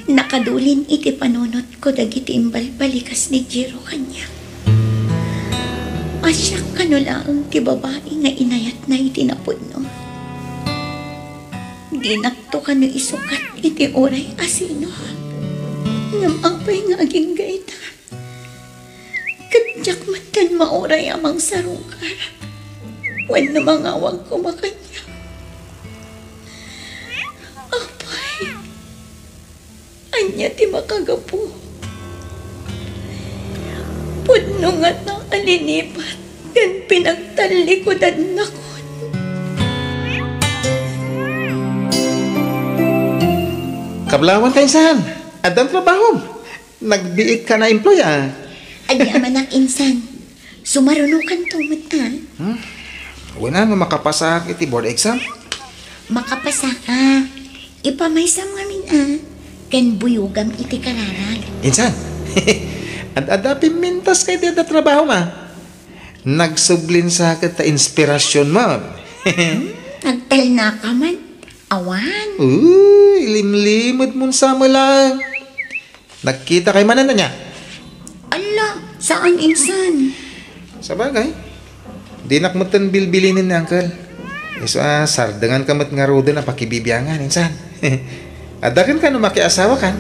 Nakadulin iti panunotko dagiti imbalbalikas ni Jiro kaniak. A siak kano laeng ti babai nga inayatna iti napudno. Dinakto kano isukat iti uray a sino. Ngem apay nga agingga ita? Ket diak metten mauray a mangsarungkar wenno mangawag koma kaniak. Apay, ania ti makagapu? Pudno ngata a linipat ken pinagtallikudannakon. Kablawan ka, insan. Addan trabahom. Nagbiit ka na employ, a. Ania manak, insan. Sumarunokanto met, a. Hmm? Wen a, no makapasaak iti board exam? Makapasaak, a. Ipamaysam ngamin, a. Ken buyogam iti kararag. Insan, ad-adda pimmintas ka iti adda trabahom, a. Nagsublin sa ket ta inspirasionmon. Hmm? Agtalnaka man. Awan. Uy, limlimedmon sa met laeng. Nagkita kay manen ania? Ala, saan, insan? Sabagay, dinak metten bilbilinen ni Uncle. Isu a, sardengan ka met ngaruden a pakibibiangan, insan. Adda kenka no makiasawakan.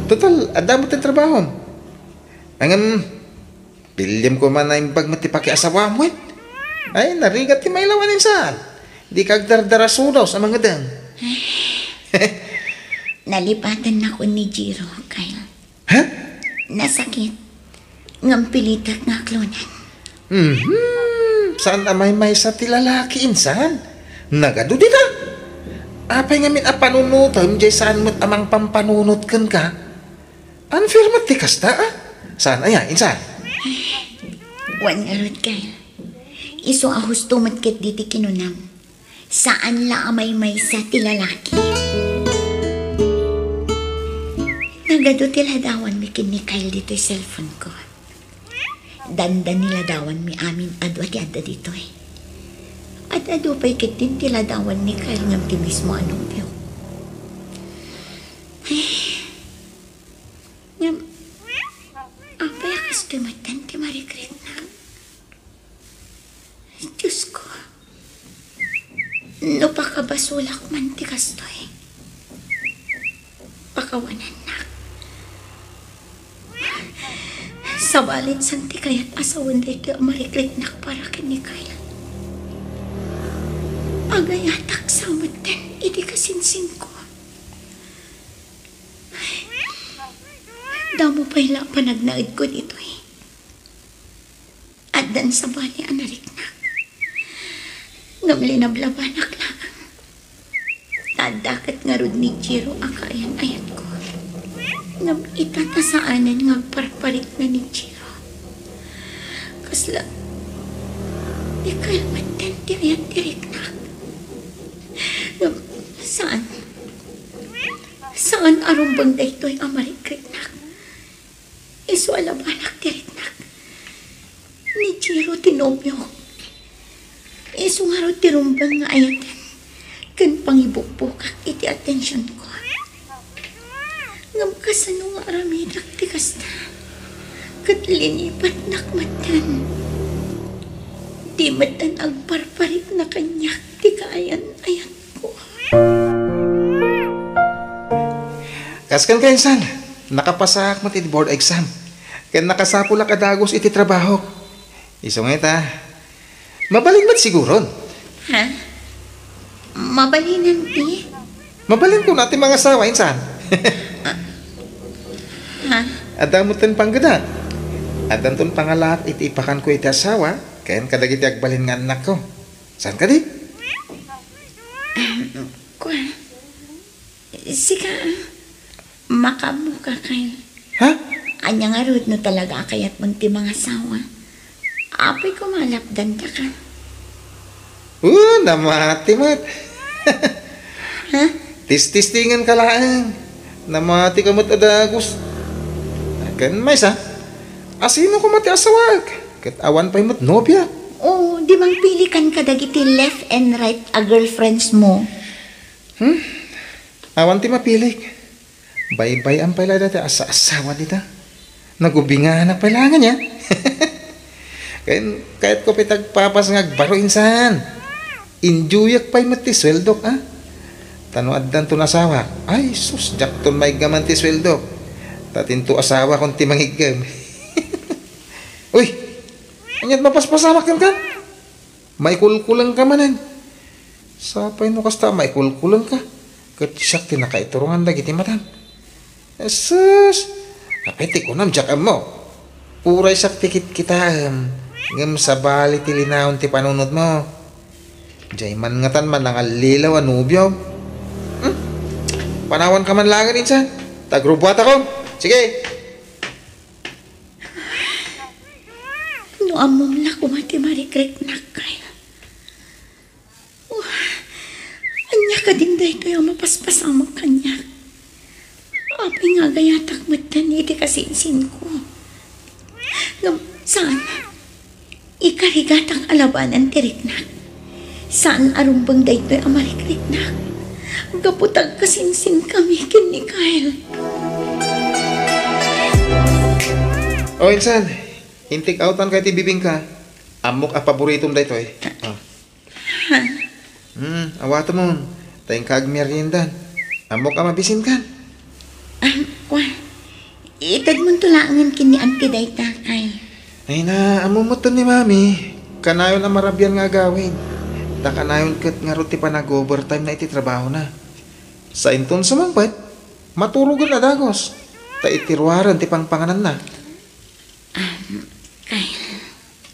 Total, adda metten trabahom. Ngem, piliem koma naimbag met ti pakiasawam, wen? Ay, narigat ti mailawan, insan. Dika agdardarasudaw sa mangedeng. Nalipatennakon ni Jiro, Kyle. Ha? Nasakit. Ngem pilitek nga aklonen. Mhm. Saan a maymaysa ti lalaki, insan? Nagadu dita. Apay ngamin a panunotem, jay saan met a mangpampanunot kenka? Unfair met ti kasta, a? Saan aya, insan? Wen ngarud, Kyle. Isu a husto met ketdi ti kinunam. Saan la a maymaysa ti lalaki. Nagadu ti ladawanmi ken ni Kyle ditoy cellphone ko. Dandani ladawanmi amin adu a ti adda ditoy. Ad-adu pay ketdin ti ladawan ni Kyle ngem ti mismo a nobio. Ay, ngem, apay a kastoy metten ti marikritnak? Diosko, no pakabasolak man ti kastoy, pakawanennak. Sabalin san ti kayat a sawen daytoy a marikritnak para ken ni Kyle. Agayatak sa metten iti kasinsinko. Damo pay la a panagnaedko ditoy. Addan sabali a nariknak. Ngem linablabanak laeng. Ta adda ket ngarud ni Jiro a kaayan-ayatko. Ngem ita ta saanen nga agparparikna ni Jiro. Kasla, ni Kyle metten ti ayat ti riknak. Ngem saan. Saan a rumbeng daytoy a marikritnak. Isu a labanak ti riknak. Ni Jiro ti nobiok. Isu ngarud ti rumbeng nga ayaten ken pangibukbukak iti atensionko. Ngem kasano nga aramidak ti kasta? Ket linipatnak metten. Di metten agparparikna kaniak ti kaayan-ayatko. Kas kenka, insan, nakapasaak met iti board exam. Ken nakasapulak a dagus iti trabahok. Isu nga ita, mabalin met siguron. Ha? Mabalinen ti? Mabalin kuna ti mangasawa, insan. Ha? Adda metten panggeda. Addanton pangalaak iti ipakanko iti asawa, ken kadagiti agbalin nga annakko. Saan kadi? Kua. Sika, a, makaammoka, Kyle. Ha? Ania ngarud no talaga a kayatmon ti mangasawa? Apay koma a lapdantaka. Uh, namati met. Ha? Tististingenka laeng. Namati ka met a dagus. Ken maysa, asino koma ti asawaek? Ket awan pay met nobia. Oh, di mangpilikan kadagiti left and right a girlfriends mo. Hmm? Awan ti mapilik. Baybay-am pay la dayta a asawa dita. Nagubinganak pay la ngan ya. Ken kayatko pay ti agpapas nga agbaro, insan. Enjoyak pay met ti sueldok, a. Ta no addanton asawak, ay sus, diakton maiggaman ti sueldok. Ta tinto asawakon ti mangiggem. Uy, ania't mapaspasamak kenka? Maikulkulengka manen. Sapay no kasta, maikulkulengka. Ket siak ti nakaiturongan dagiti matam. Sus! Apay ti kunam, diak ammo. Uray siak ti kitkitaem, ngem sabali ti linaon ti panunotmo. Diay man ngatan manangallilaw a nobiom. Hmm? Panawanka man laengen, insan. Ta agrubuatakon. Sige. No ammom la koma ti marikriknak, Kyle. Oh, ania kadin daytoy a mapaspasamak kaniak? Apay nga agayatak metten iti kasinsinko? Ngem saan, ikarigatak a labanan ti riknak. Saan a rumbeng daytoy a marikriknak. Gapu ta agkasinsinkami ken ni Kyle. O, insan, intik awtan kay ti bibingka. Ammok a paboritom daytoy. Ah. Ha? Hmm, awatemon. Ta inka agmeriendan. Ammok a mabisinkan. Ah, kua. Itedmonto laengen ken ni Auntie dayta, Kyle. Ay na, ammo metten ni Mami, kanayon a marabian nga agawid. Ta kanayon ket ngarud ti panag-overtime na iti trabahona. Sa inton sumangpet, maturogen a dagus. Ta iti ruaren ti pangpangananna. Um, Kyle.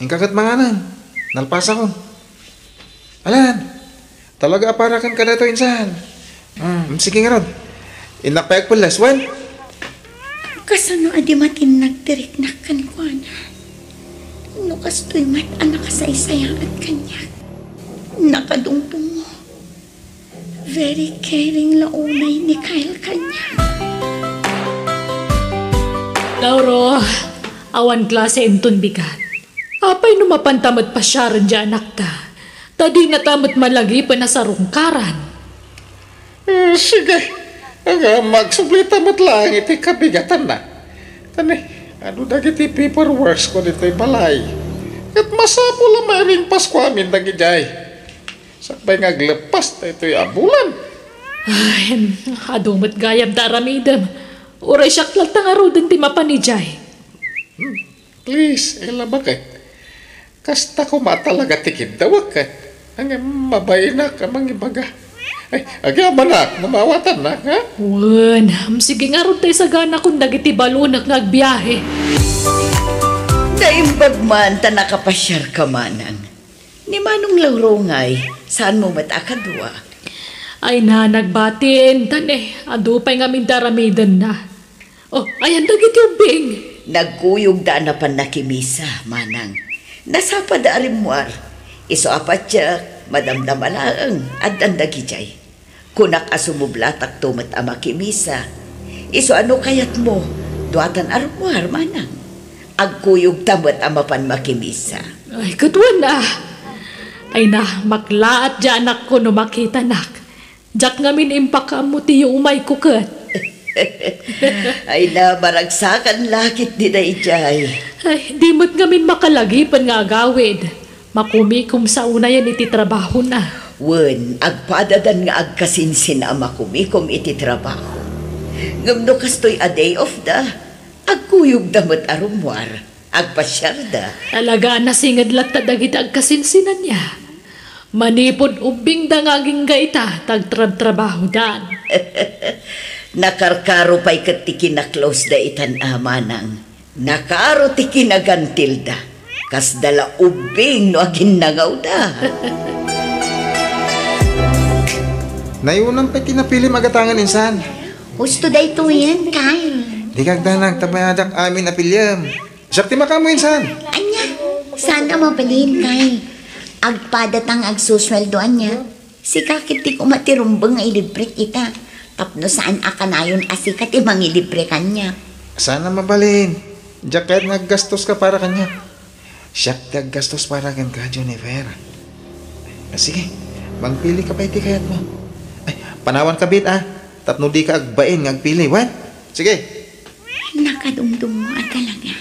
Inka ket manganen. Nalpasakon. Alan, talaga a para ken kadaytoy insan. Mm, sige ngarud. Innak pay agpelles, wen? Kasano a di matinnag ti riknak kenkuana? No kastoy met a nakasaysayaat kaniak. Nakadungdungo. Very caring la unay ni Kyle kaniak. Lauro, awan klase inton bigat. Apay no mapanta met pasiaren ti anakta, ta dinata met malagipen a sarungkaran. Eh, sige. Nga, magsublita met laeng iti kabigatanna. Tani, adu dagiti paperworks ko ditoy balay. Ket masapul a mairingpasko amin dagidiay. Sakbay nga aglepas daytoy a bulan. Ay, adu met gayam ta aramidem. Uray siak latta ngaruden ti mapan idiay. Hmm. Please, Ella, baket? Kasta koma talaga ti kiddawek, ket. Ngem mabainak a mangibaga. Ay, agyamanak, no mawatannak, ha? Wen, sige ngarud tay saganakon dagiti balonek nga agbiahe. Naimbag man ta nakapasiarka, Manang. Ni Manong Lauro ngay, saanmo met a kadua? Ay na, nagbatin, tan, eh, adu pay ngamin ti aramidenna. Oh, ayan dagiti ubbing. Nagkuyogda a napan nakimisa, Manang. Nasapada a rimmuar. Isu a patiek, madamdama laeng, addan dagidiay. Kunak a sumublatakto met a makimisa. Isu a no kayatmo, duatan a rummuar, Manang. Agkuyogta met a mapan makimisa. Ay, ket wen a. Ay na, maklaat ti anakko no makitanak. Diak ngamin impakaammo ti yumayko ket. Ay na, maragsakan la ketdi daydiay. Ay, di met ngamin makalagipen nga agawid. Makumikom sa unayen iti trabahona. Wen, agpadadan nga agkasinsin a makumikom iti trabaho. Ngem no kastoy a day off da, agkuyogda met a rummuar. Agpasiarda. Talaga a nasinged latta dagiti agkasinsinanna. Manipud ubbingda nga agingga ita, ta agtrabtrabahodan. Nakarkaro pay ket ti kinaklosda itan a, Manang. Nakaro ti kinagantilda. Kasda la ubbing no aginnangawda. Nayunan pay ti napilim a gatangen insan. Husto daytoyen, Kyle. Dika agdanag, ta mayadak amin a piliem. Siak ti makaammo insan. Ania, saan a mabalin, Kyle. Agpadata nga agsusueldo ania. Sika ket ti koma ti rumbeng nga ilibrek ita. Tapno saan a kanayon a sika ti mangilibre kaniak. Saan a mabalin. Diak kayat nga aggastoska para kaniak. Siak ti aggastos para kenka, Jennifer. Ah, sige, mangpilika pay ti kayatmo. Ay, panawanka biit, ah. Tapno dika agbain nga agpili, wen? Sige. Nakadungdungo a talaga.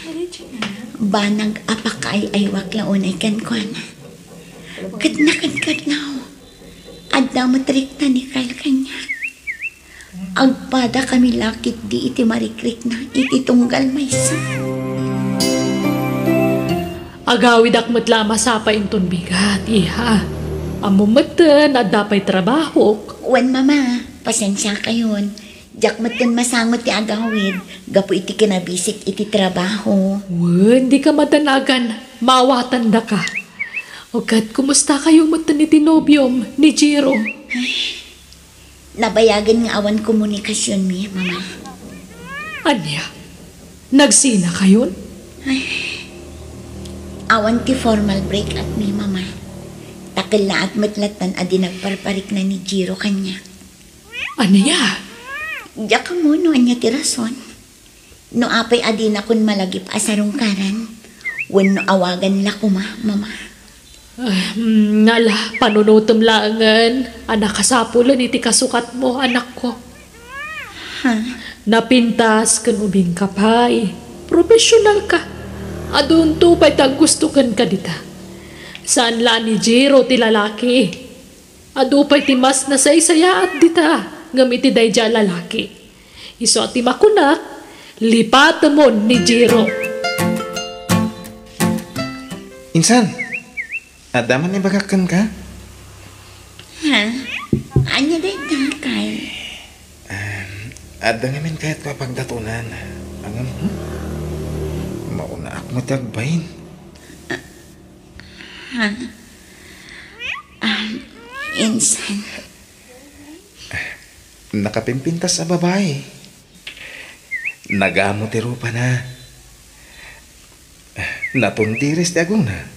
Banag a pakaay-aywak la unay kenkuana. Ket nakadkadlaw, adda met rikna ni Kyle kaniak. Agpadakami la ketdi iti marikrikna iti tunggal maysa. Agawidak met la a masapay inton bigat, iha. Ammom metten, adda pay trabahok. Wen, Mama, pasensiakayon. Diak metten masango ti agawid gapu iti kinabisik iti trabaho. Wen, dika madanagan, mawatandaka. O ket, kumustakayo metten iti nobiom, ni Jiro? Ay, nabayagen nga awan komunikasionmi, Mama. Ania? Nagsinakayon? Ay, awan ti formal break-upmi, Mama. Ta kellaat met lattan a di nagparparikna ni Jiro kaniak. Ania? Diak ammo no ania ti rason. No apay a dinakon malagip a sarungkaran, wenno awagan la koma, Mama. Ah, mm, nga la, panunotem laengen a nakasapulen iti kasukatmo, anakko. Ha? Napintas ken ubingka pay. Professional ka. Adunto pay ti aggusto kenka dita. Saan la ni Jiro ti lalaki. Adu pay ti mas nasaysayaat dita, ngem iti daydiay a lalaki. Isu a ti makunak, Lipatemon ni Jiro. Insan, adda man ibagak kenka? Ha? Ania dayta, Kyle? Em, adda ngamin kayatko a pagdatonan. Ngem, hmm? Mauna ak met ti agbain. Ha? Um, insan. Nakapimpintas a babai. Nagamo ti rupana. Natundiris ti aguna.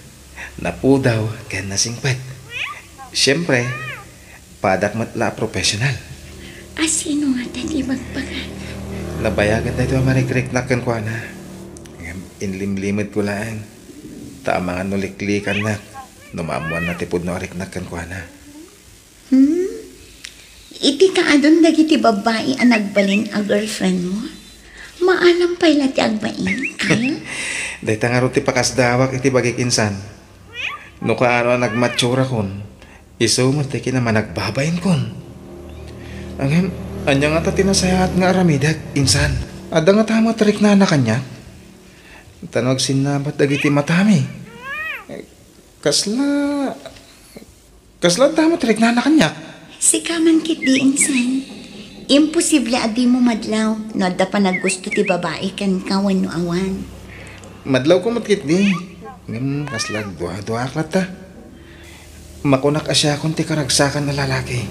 Napudaw ken nasingpet. Siempre, padak met la a professional. A sino ngata ti ibagbaga? Nabayagan daytoy a marikriknak kenkuana. Ngem inlimlimedko laeng. Ta amangan no liklikannak no maammoanna ti pudno a riknak kenkuana. Hmm? Iti kaadon dagiti babbai a nagbalin a girlfriendmo? Maalam pay la ti agbain, Kyle? Dayta ngarud ti pakasdawak iti bagik insan. No kaano a nagmatsurakon, isu met ti kinamanagbabain-kon. Ngem, ania ngata ti nasayaat nga aramidek, insan? Adda ngata met riknana kaniak? Ta no agsinnabat dagiti matami, kasla, kasla adda met riknana kaniak? Sika man ketdi, insan. Imposible a dimo madlaw no adda panaggusto ti babai kenka wenno awan. Madlawko met ketdi. Ngem kasla agduaduaak latta. Makunak a siakon ti karagsakan a lalaki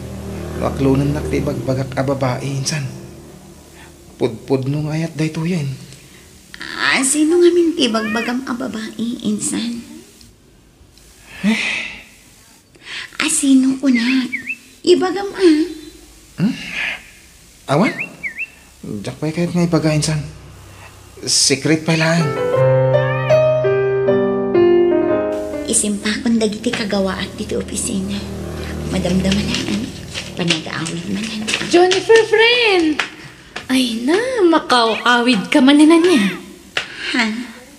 no aklonennak ti ibagbagak a babai, insan. Pudpudno nga ayat daytoyen. A sino ngamin ti ibagbagam a babai, insan? Eh. A sino kunak? Ibagam a. Hmm? Awan? Diak pay kayat nga ibaga, insan. Secret pay laeng. Isimpakon dagiti kagawaak ditoy opisina. Madamdama laeng. Panagaawid manen. Jennifer, friend! Ay na, makaw-awid ka manen ania? Ha?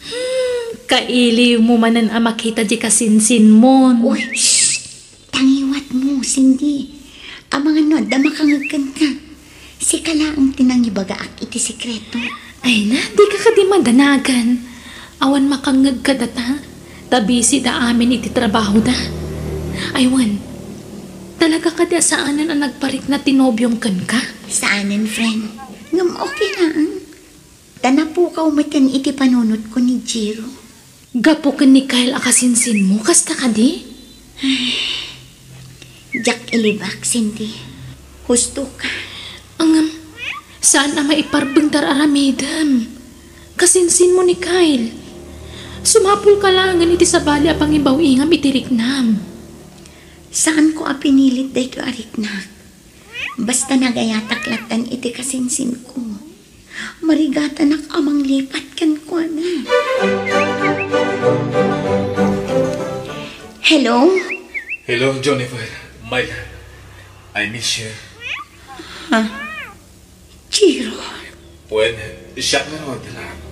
Hmm, kailiwmo manen a makita di kasinsinmon. Uy, shh! Tangiwatmo, Cindy. Amangan no adda makangeg kenka. Sika laeng ti nangibagaak iti sekreto. Ay na, dika kadi madanagan. Awan makangeg kadata. Ta busy da amin iti trabahoda. Ay wen, talaga kadi a saanen a nagparikna ti nobiom kenka? Saanen, friend. Ngem okay laeng. Ta napukaw meten iti panunotko ni Jiro. Gapu ken ni Kyle a kasinsinmo, kasta kadi? Diak ilibak, Cindy. Husto ka. Ngem, saan a maiparbeng ti ar-aramidem. Kasinsinmo ni Kyle. Sumapulka laengen iti sabali a pangibaw-ingam iti riknam. Saanko a pinilit daytoy a riknak. Basta nagayatak lattan iti kasinsinko. Marigatanak a manglipat kenkuana. Hello? Hello, Jennifer. My love. I miss you. Ha? Jiro? Wen, siak ngarud, love.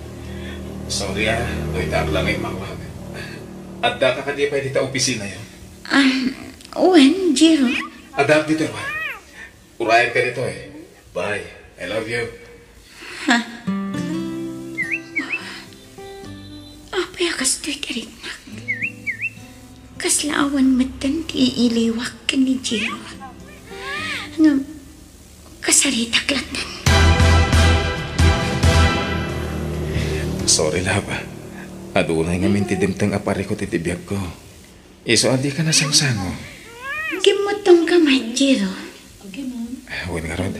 Sorry, ah, no itaak lang nga immawag. Addaka kadi pay dita opisinayo? Ah, wen, Jiro. Addaak ditoy, wen. Urayan ka ditoy. Bye. I love you. Ha? Apay a kastoy ti riknak? Kasla awan metten ti iiliwak ken ni Jiro. Ngem, kasaritak lattan. Sorry, love. Adunay ngamin ti dimteng a parikut iti biagko. Isu a dika nasangsango. Gimmuttongka met, Jiro. Wen ngarud.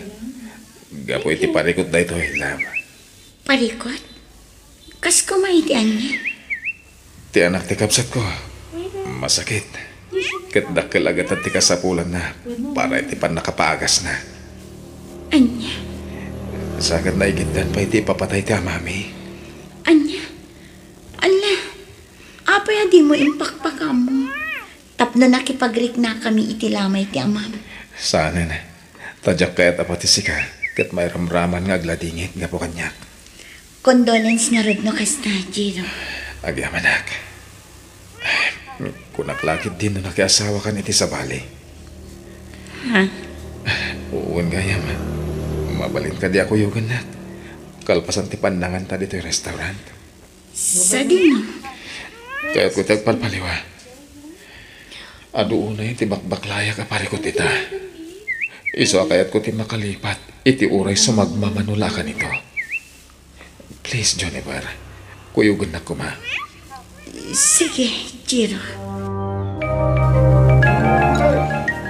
Gapu iti parikut daytoy, love. Parikut? Kas koma iti ania? Ti anak ti kabsatko. Masakit. Ket dakkel a gatad ti kasapulanna para iti pannakapaagasna. Ania? Sa ket naigiddan pay ti ipapatay ti amami. Ania? Ala, apay a dimo impakpakaammo? Tapno nakipagriknakami iti lamay ti amam. Saanen. Ta diak kayat a pati sika ket mairamraman nga agladingit gapu kaniak. Condolence ngarud no kasta, Jiro. Agyamanak. Kunak la ketdin no nakiasawakan iti sabali. Ha? Wen gayam. Mabalin kadi a kuyogennak? Kalpasan ti pannanganta ditoy restaurant. Sadino? Kayatko ti agpalpaliwa. Adu unay ti bakbaklayak a parikut ita. Isu a kayatko ti makalipat iti uray sumagmamano la a kanito. Please, Juniper, kuyogennak koma. Sige, Jiro.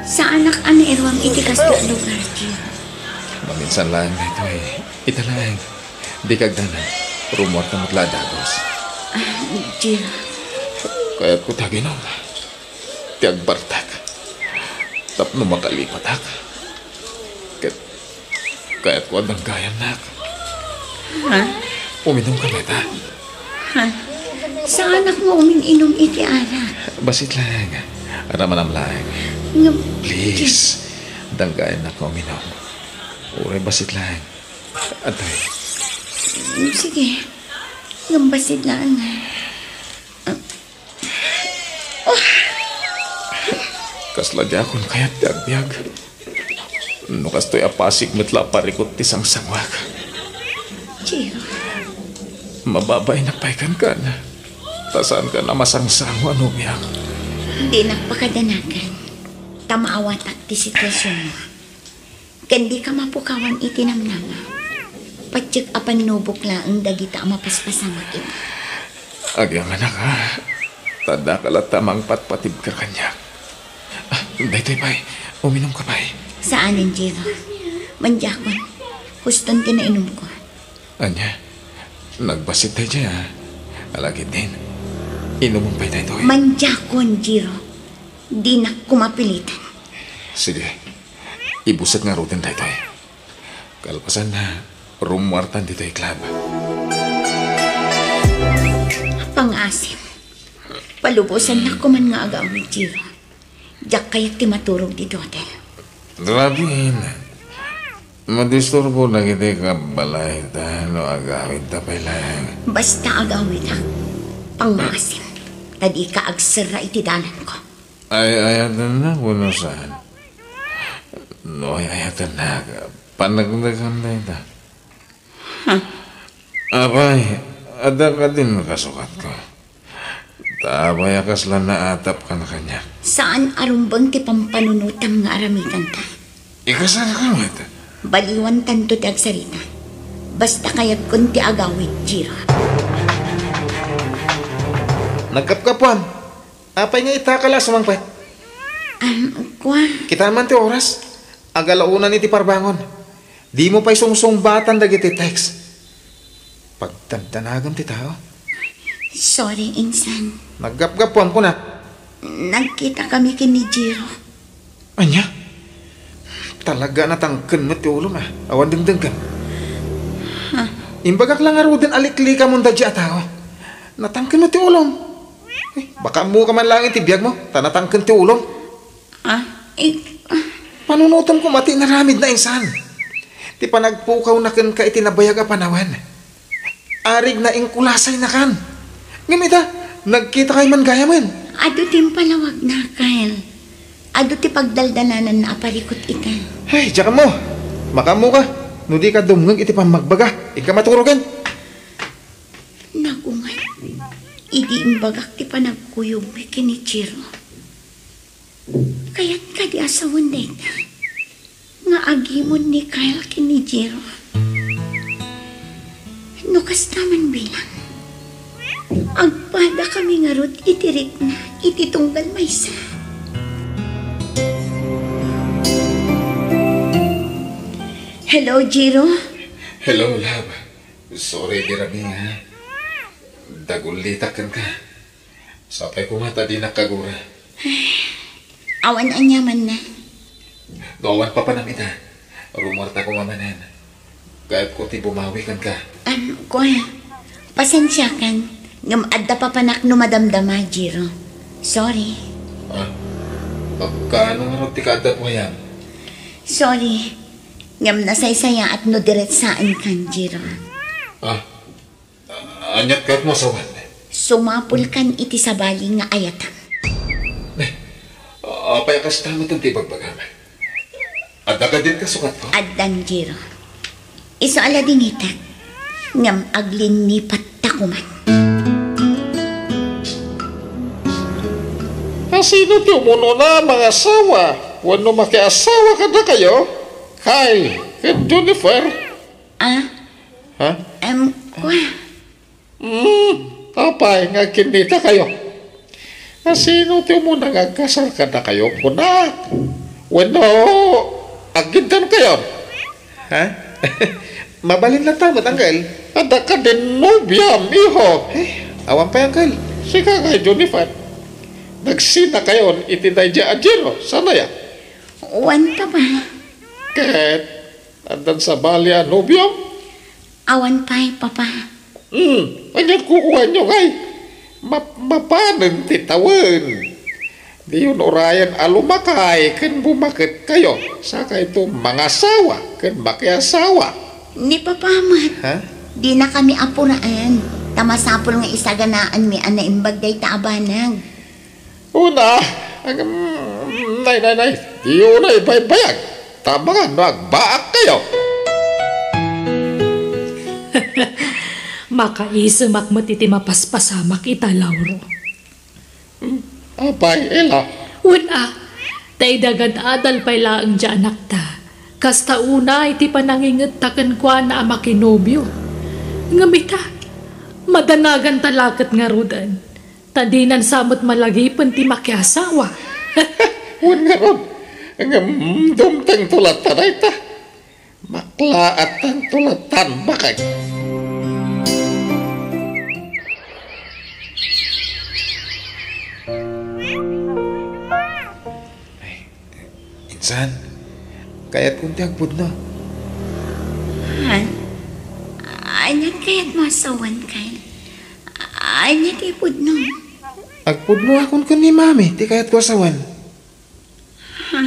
Saanak a nairuam iti kasla a lugar, Jiro. Maminsan laeng daytoy. Ita laeng. Dika agdanag. Rummuarta met la a dagus. Ah, Jiro. Kayatko ti aginom. Ti agbartek. Tapno makalipatak. Ket kayatko a danggayannak. Ha? Uminumka met, ha? Ha? Saanak nga umin-inum iti arak. Bassit laeng. Aramanam laeng. Ngem, please, danggayannak nga uminum. Uray bassit laeng. Adtoy. Sige. Ngem bassit laeng. Kasla diakon kayat ti agbiag. No kastoy a pasig met la a parikut ti sangsanguak. Gio. Mababainak pay kenka. Ta saanka a masangsango a nobiak. Dinak pakadanagan. Ta maawatak ti situasionmo. Ken dika mapukawan iti namnama. Patiek a pannubok laeng dagita a mapaspasamak ita. Agyamanak, a. Ta daka latta a mangpatpatibka kaniak. Ah, daytoy pay. Uminumka pay. Saanen, Jiro. Mandiakon. Huston ti nainumko. Ania? Nagbassit daydiay, a. Alagidin. Inumem pay daytoy. Mandiakon, Jiro. Dinak koma pilitan. Sige. Ibusek ngaruden daytoy. Kalpasanna, rummuartan ditoy club. Pangasim. Palubosannak koman nga agawid, Jiro. Diak kayat ti maturog ditoy hotel. Grabe, Ina. Madisturbo dagiti kabbalayta no agawidta pay laeng. Basta agawidak. Pangasim. Ta dika agserra iti dalanko. Ay-ayatennak wenno saan? No ay-ayatennak, paneknekem dayta. Huh. Apay, adda kadin kasukatko. Ta apay a kasla naatapkan kaniak? Saan a rumbeng ti pampanunotam nga aramidenta. Ikasalka met. Baliwan tanto ti agsarita. Basta kayatkon ti agawid, Jiro. Nagkapkapuam. Apay nga itaka la a sumangpet? Ah, kua. Kita man ti oras. Agalaonan iti parbangon. Dimo pay sungsungbatan dagiti text. Pagdandanagem ti tao. Sorry, insan. Naggapgapuam, kunak. Nagkitakami ken ni Jiro. Ania? Talaga a natangken met ti ulom, a. Awan dengdenggen. Huh? Imbagak la ngaruden a liklikamon daydiay a tao. Natangken met ti ulom. Eh, baka ammoka man laeng iti biagmo, ta natangken ti ulom. Ah, ik-, ah. Panunotem koma ti inaramidna, insan. Ti panagpukawna kenka iti nabayag a panawen. Arigna, inkulasaynakan. Ngem ita, nagkitakay man gayamen. Adu ti impalawagna, Kyle. Adu ti pagdaldalananna a parikut ita. Ay, diak ammo. Makaammoka. No dika dumngeg iti pammagbaga, inka maturogen. Nagungar. Idi imbagak ti panagkuyogmi ken ni Jiro. Kayat kadi a sawen dayta nga agimon ni Kyle ken ni Jiro? No kasta man bilang, agpadakami ngarud iti rikna iti tunggal maysa. Hello, Jiro? Hello, love. Sorry, Dirami, ha? Dagullitak kenka. Sapay koma ta dinak kagura. Awan aniamanna. No awan papanam ita, rummuarta koma manen. Kayatko ti bumawi kenka. Am, kua, pasensiakan, ngem adda papanak no madamdama, Jiro. Sorry. Ah, kaano ngarud ti kaadda kayam? Sorry, ngem nasaysayaat no diretsaenkan, Jiro. Ah, Aniat kayatmo a sawen? Sumapulkan iti sabali nga ayatam. Ne, apay a kasta met ti ibagbagam? Adda kadin kasukatko? Addan, Jiro. Isu a ladingitek. Ngem aglinnipatta koman. Asino ti umunona a mangasawa wenno makiasawa kadakayo, Kyle ken Jennifer? Ah? Ha? Em, kua. Hmm, apay nga agkinnitakayo? Asino ti umuna nga agkasar kadakayo, kunak? Wenno, aggintankayon? Ha? Mabalin latta met, Uncle. Adda kadin nobiam, iho. Eh, awan pay, Uncle. Sika ngay, Jennifer. Nagsinakayon iti daydiay a Jiro, saan aya? Wen, Papa. Ket, addan sabali a nobiom? Awan pay, Papa. Hmm, anian kukuanyo ngay? Map-, mapanen ti tawen. Diyon urayen a lumakay ken bumaketkayo, sakayto mangasawa ken makiasawa. Ni Papa met, ha? Dinakami apuraen, ta masapul nga isaganaanmi a naimbag dayta a banag. Una, agam, nay, nay, nay, diyo na ibaybayag, ta amangan no agbaakkayo. Makaisemak met iti mapaspasamak ita, Lauro. Hmm, apay, Ella? Wen a, ta idi agad-adal pay laeng ti anakta, kasta unay ti panangingetta kenkuana a makinobio. Ngem ita, madanaganta la ket ngaruden. Ta dinan sa met malagipen ti makiasawa. Wen ngarud, ngem dumtengto latta dayta. Maklaattanto lattan bakay. Ay, insan, kayatkon ti agpudno. Han? Ania ti kayatmo a sawen, Kyle? Ania ti ipudno? Agpudnoakon ken ni Mami ti kayatko a sawen. Ha?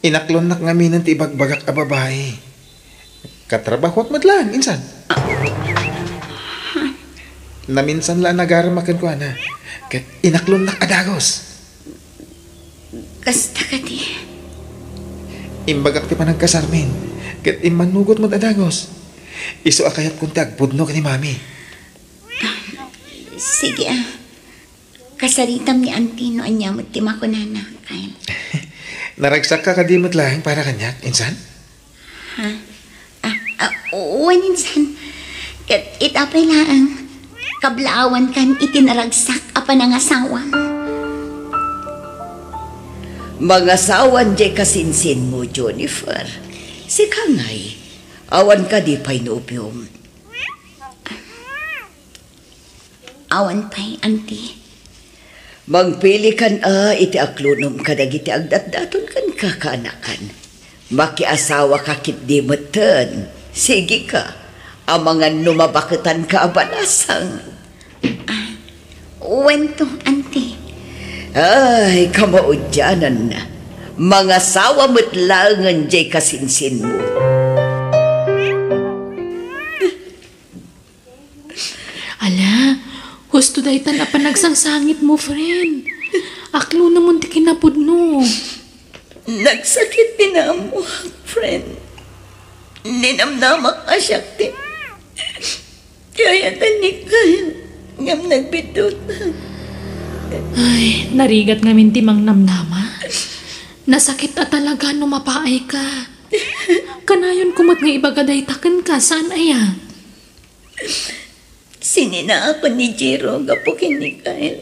Inaklonnak ngaminen ti ibagbagak a babai. Katrabahoak met laeng, insan. Naminsan la a nagarem a kenkuana, ket inaklonnak a dagus. Kasta kadi? Imbagak ti panagkasarmin, ket immannugot met a dagus. Isu a kayatkon ti agpudno ken ni Mami. Sige, ah. Kasaritam ni Auntie no ania met ti makunana, Kyle. Naragsakka kadi met laeng para kaniak, insan? Ha? Ah, ah, wen, insan. Ket ita pay laeng, kablaawankan iti naragsak a panangasawam. Mangasawan diay kasinsinmo, Jennifer. Sika ngay, awan kadi pay nobiom? Awan pay, Auntie. Mangpilikan a iti aklonom kadagiti agdatdaton ken kakaanakan. Makiasawaka ketdi metten. Sigika, amangan no mabaketanka a balasang. Ah, wento, Auntie. Ay, kamaudiananna. Mangasawa met laengen diay kasinsinmo. Ala, husto daytan a panagsangsangitmo, friend. Aklonomon ti kinapudno. Nagsakit ti naammoak, friend. Ninamnamak a siak ti, ti ayatan ni Kyle, ngem nagbiddutan. Ay, narigat ngamin ti mangnamnama. Nasakit a talaga no mapaayka. Kanayonko met nga ibaga dayta kenka, saan aya? Sininaakon ni Jiro gapu ken ni Kyle.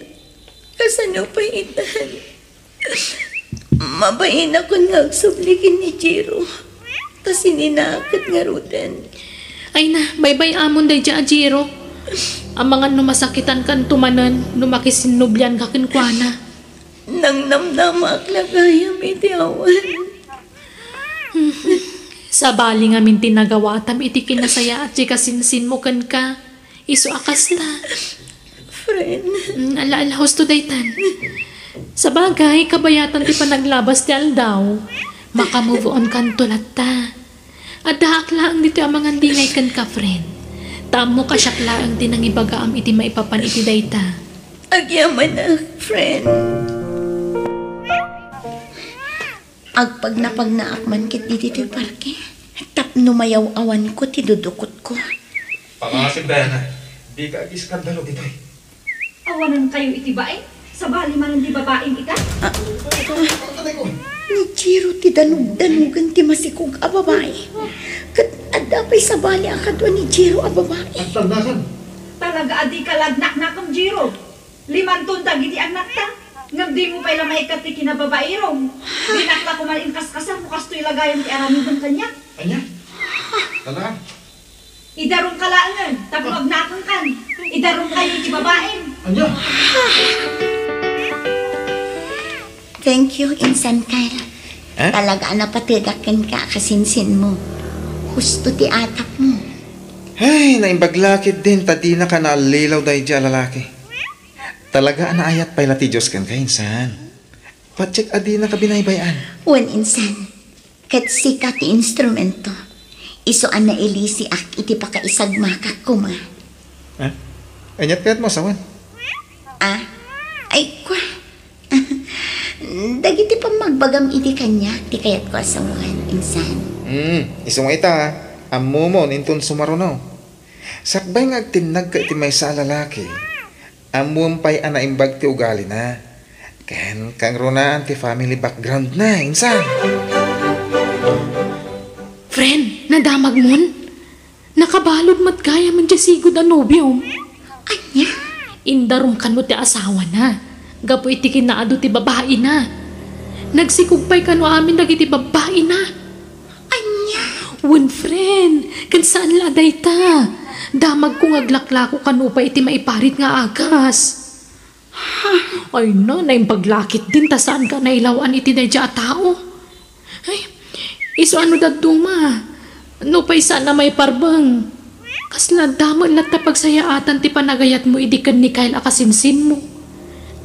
Kasano pay itan? Mabainakon nga agsubli ken ni Jiro. Ta sininaak ket ngaruden. Ay na, baybay-amon daydiay a Jiro. Amangan no masakitankanto manen no makisinnublianka kenkuana. Nangnamnamaak la gayam iti awan. Sabali ngamin ti nagawatam iti kinasayaat ti kasinsinmo kenka. Isu a kasla. Friend. Mm, ala, ala, husto daytan. Sabagay, kabayatan ti panaglabas ti aldaw, maka-move on kanto latta. Addaak laeng ditoy amangan dingay kenka, friend. Ta ammok a siak laeng ti nangibagaam iti maipapan iti dayta. Agyamanak, friend. Agpagnapagnaak man ketdi ditoy parke tapno mayaw-awanko ti dudukotko. Pangasip, Diana. Dika agiskandalo ditoy. Awanan kayo iti bain? Sabali manen ti babain ita? Ni Jiro ti danugdanugan ti masikog a babai. Ket adda pay sabali a kadua ni Jiro a babai. Agtangdakan. Talaga a dika lagnaknakem, Jiro. Limanton dagiti annakta, ngem dimo pay la maikkat ti kinababairom. Dinak la koma inkaskasar no kastoy la gayam ti aramidem kaniak. Ania? Talaga? Idarumka laengen, tapno agnakengkan. Idarumkayo iti babain. Ania? Thank you, Insan Kyle. Eh? Talaga a napatedak kenka a kasinsinmo. Husto ti atapmo. Ay, naimbag la ketdin ta dinaka naallilaw daydi a lalaki. Talaga a naayat pay la ti Dios kenka, Insan. Patiek a dinaka binaybay-an. Wen, Insan. Ket sika ti instrumento. Isu a nailisiak iti pakaisagmakak koma. Eh? Aniat kayatmo a sawen? Ah? Ay, kua. Dagiti pammagbagam idi kaniak ti kayatko a sawen, Insan. Hmm, isu nga ita, ammomon inton sumaruno. Sakbay nga agtinnagka iti maysa a lalaki, ammom pay a naimbag ti ugalina. Ken kangrunaan ti family background na, Insan. Friend, nadamagmon? Nakabalud met gayam diay sigud a nobiom. Ania? Indarum kano ti asawana, gapu iti kinaadu ti babaina. Nagsikog pay kano amin dagiti babbaina. Ania? Wen, friend, ken saan la a dayta. Damagko nga aglaklako kano pay iti maiparit nga agas. Ay na, naimbag la ketdin ta saanka a nailaw-an iti daydiay a tao. Ay, isu a no dadduma, nupay saan a maiparbeng. Kasla adda met latta pagsayaatan ti panagayatmo idi ken ni Kyle a kasinsinmo.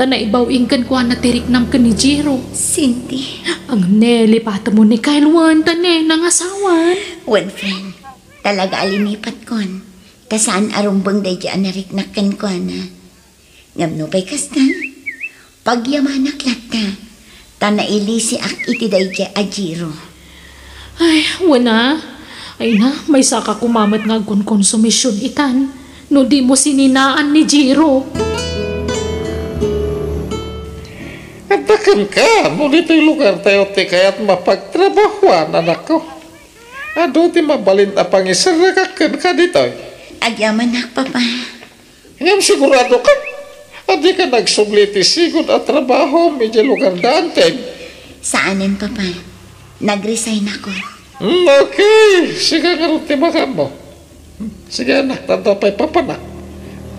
Ta naibaw-ing kenkuana ti riknam ken ni Jiro. Cindy. Ang nelipatemmo ni Kyle wen ta ne nangasawan. Wen, friend, talaga a linipatkon. Ta saan a rumbeng daydiay a nariknak kenkuana. Ngem nupay kasta, pagyamanak latta, ta nailisiak iti daydiay a Jiro. Ay, wen a. Ay na, maysaka koma met nga agkonkonsumision itan, no dimo sininaan ni Jiro. Adda kenka, no ditoy lugartayo ti kayat mapagtrabahoan, anakko. Adu ti mabalin a pangiserrekak kenka ditoy. Agyamanak, Papa. Ngem siguradoka a dika nagsubli iti sigud a trabahom idiay lugar da, Anten? Saanen, Papa. Nag-resign ako. Hmm, okay. Sika ngarud ti makaammo. Sige, anak, tadda pay papanak.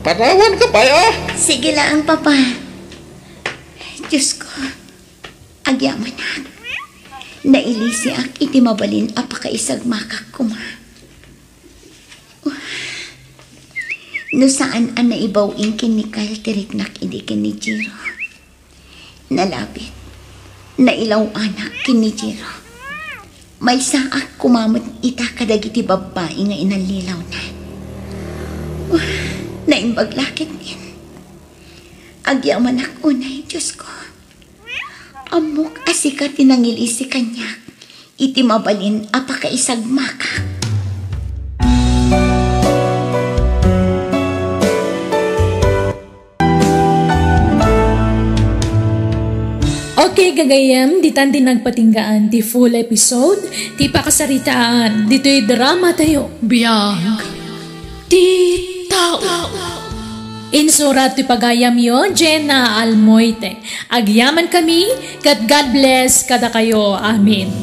Panawanka pay, a? Sige laeng, Papa. Diyos ko, agyamanak. Nailisiak iti mabalin a pakaisagmakak koma. No saan a naibaw-ing ken ni Kyle ti riknak idi ken ni Jiro. Nalabit, nailaw-anak ken ni Jiro. Maysaak koma met ita kadagiti babbai nga inallilawna. Naimbag la ketdin. Agyamanak unay, Diyos ko. Ammok a sika ti nangilisi kaniak iti mabalin a pakaisagmakak. Okay, gagayyem, ditan ti nagpatinggaan ti full episode ti pakasaritaan ditoy drama tayo. Biag ti tao. Insurat ti pagayamyo, Jenna Almoite. Agyaman kami, ket God bless kadakayo. Amen.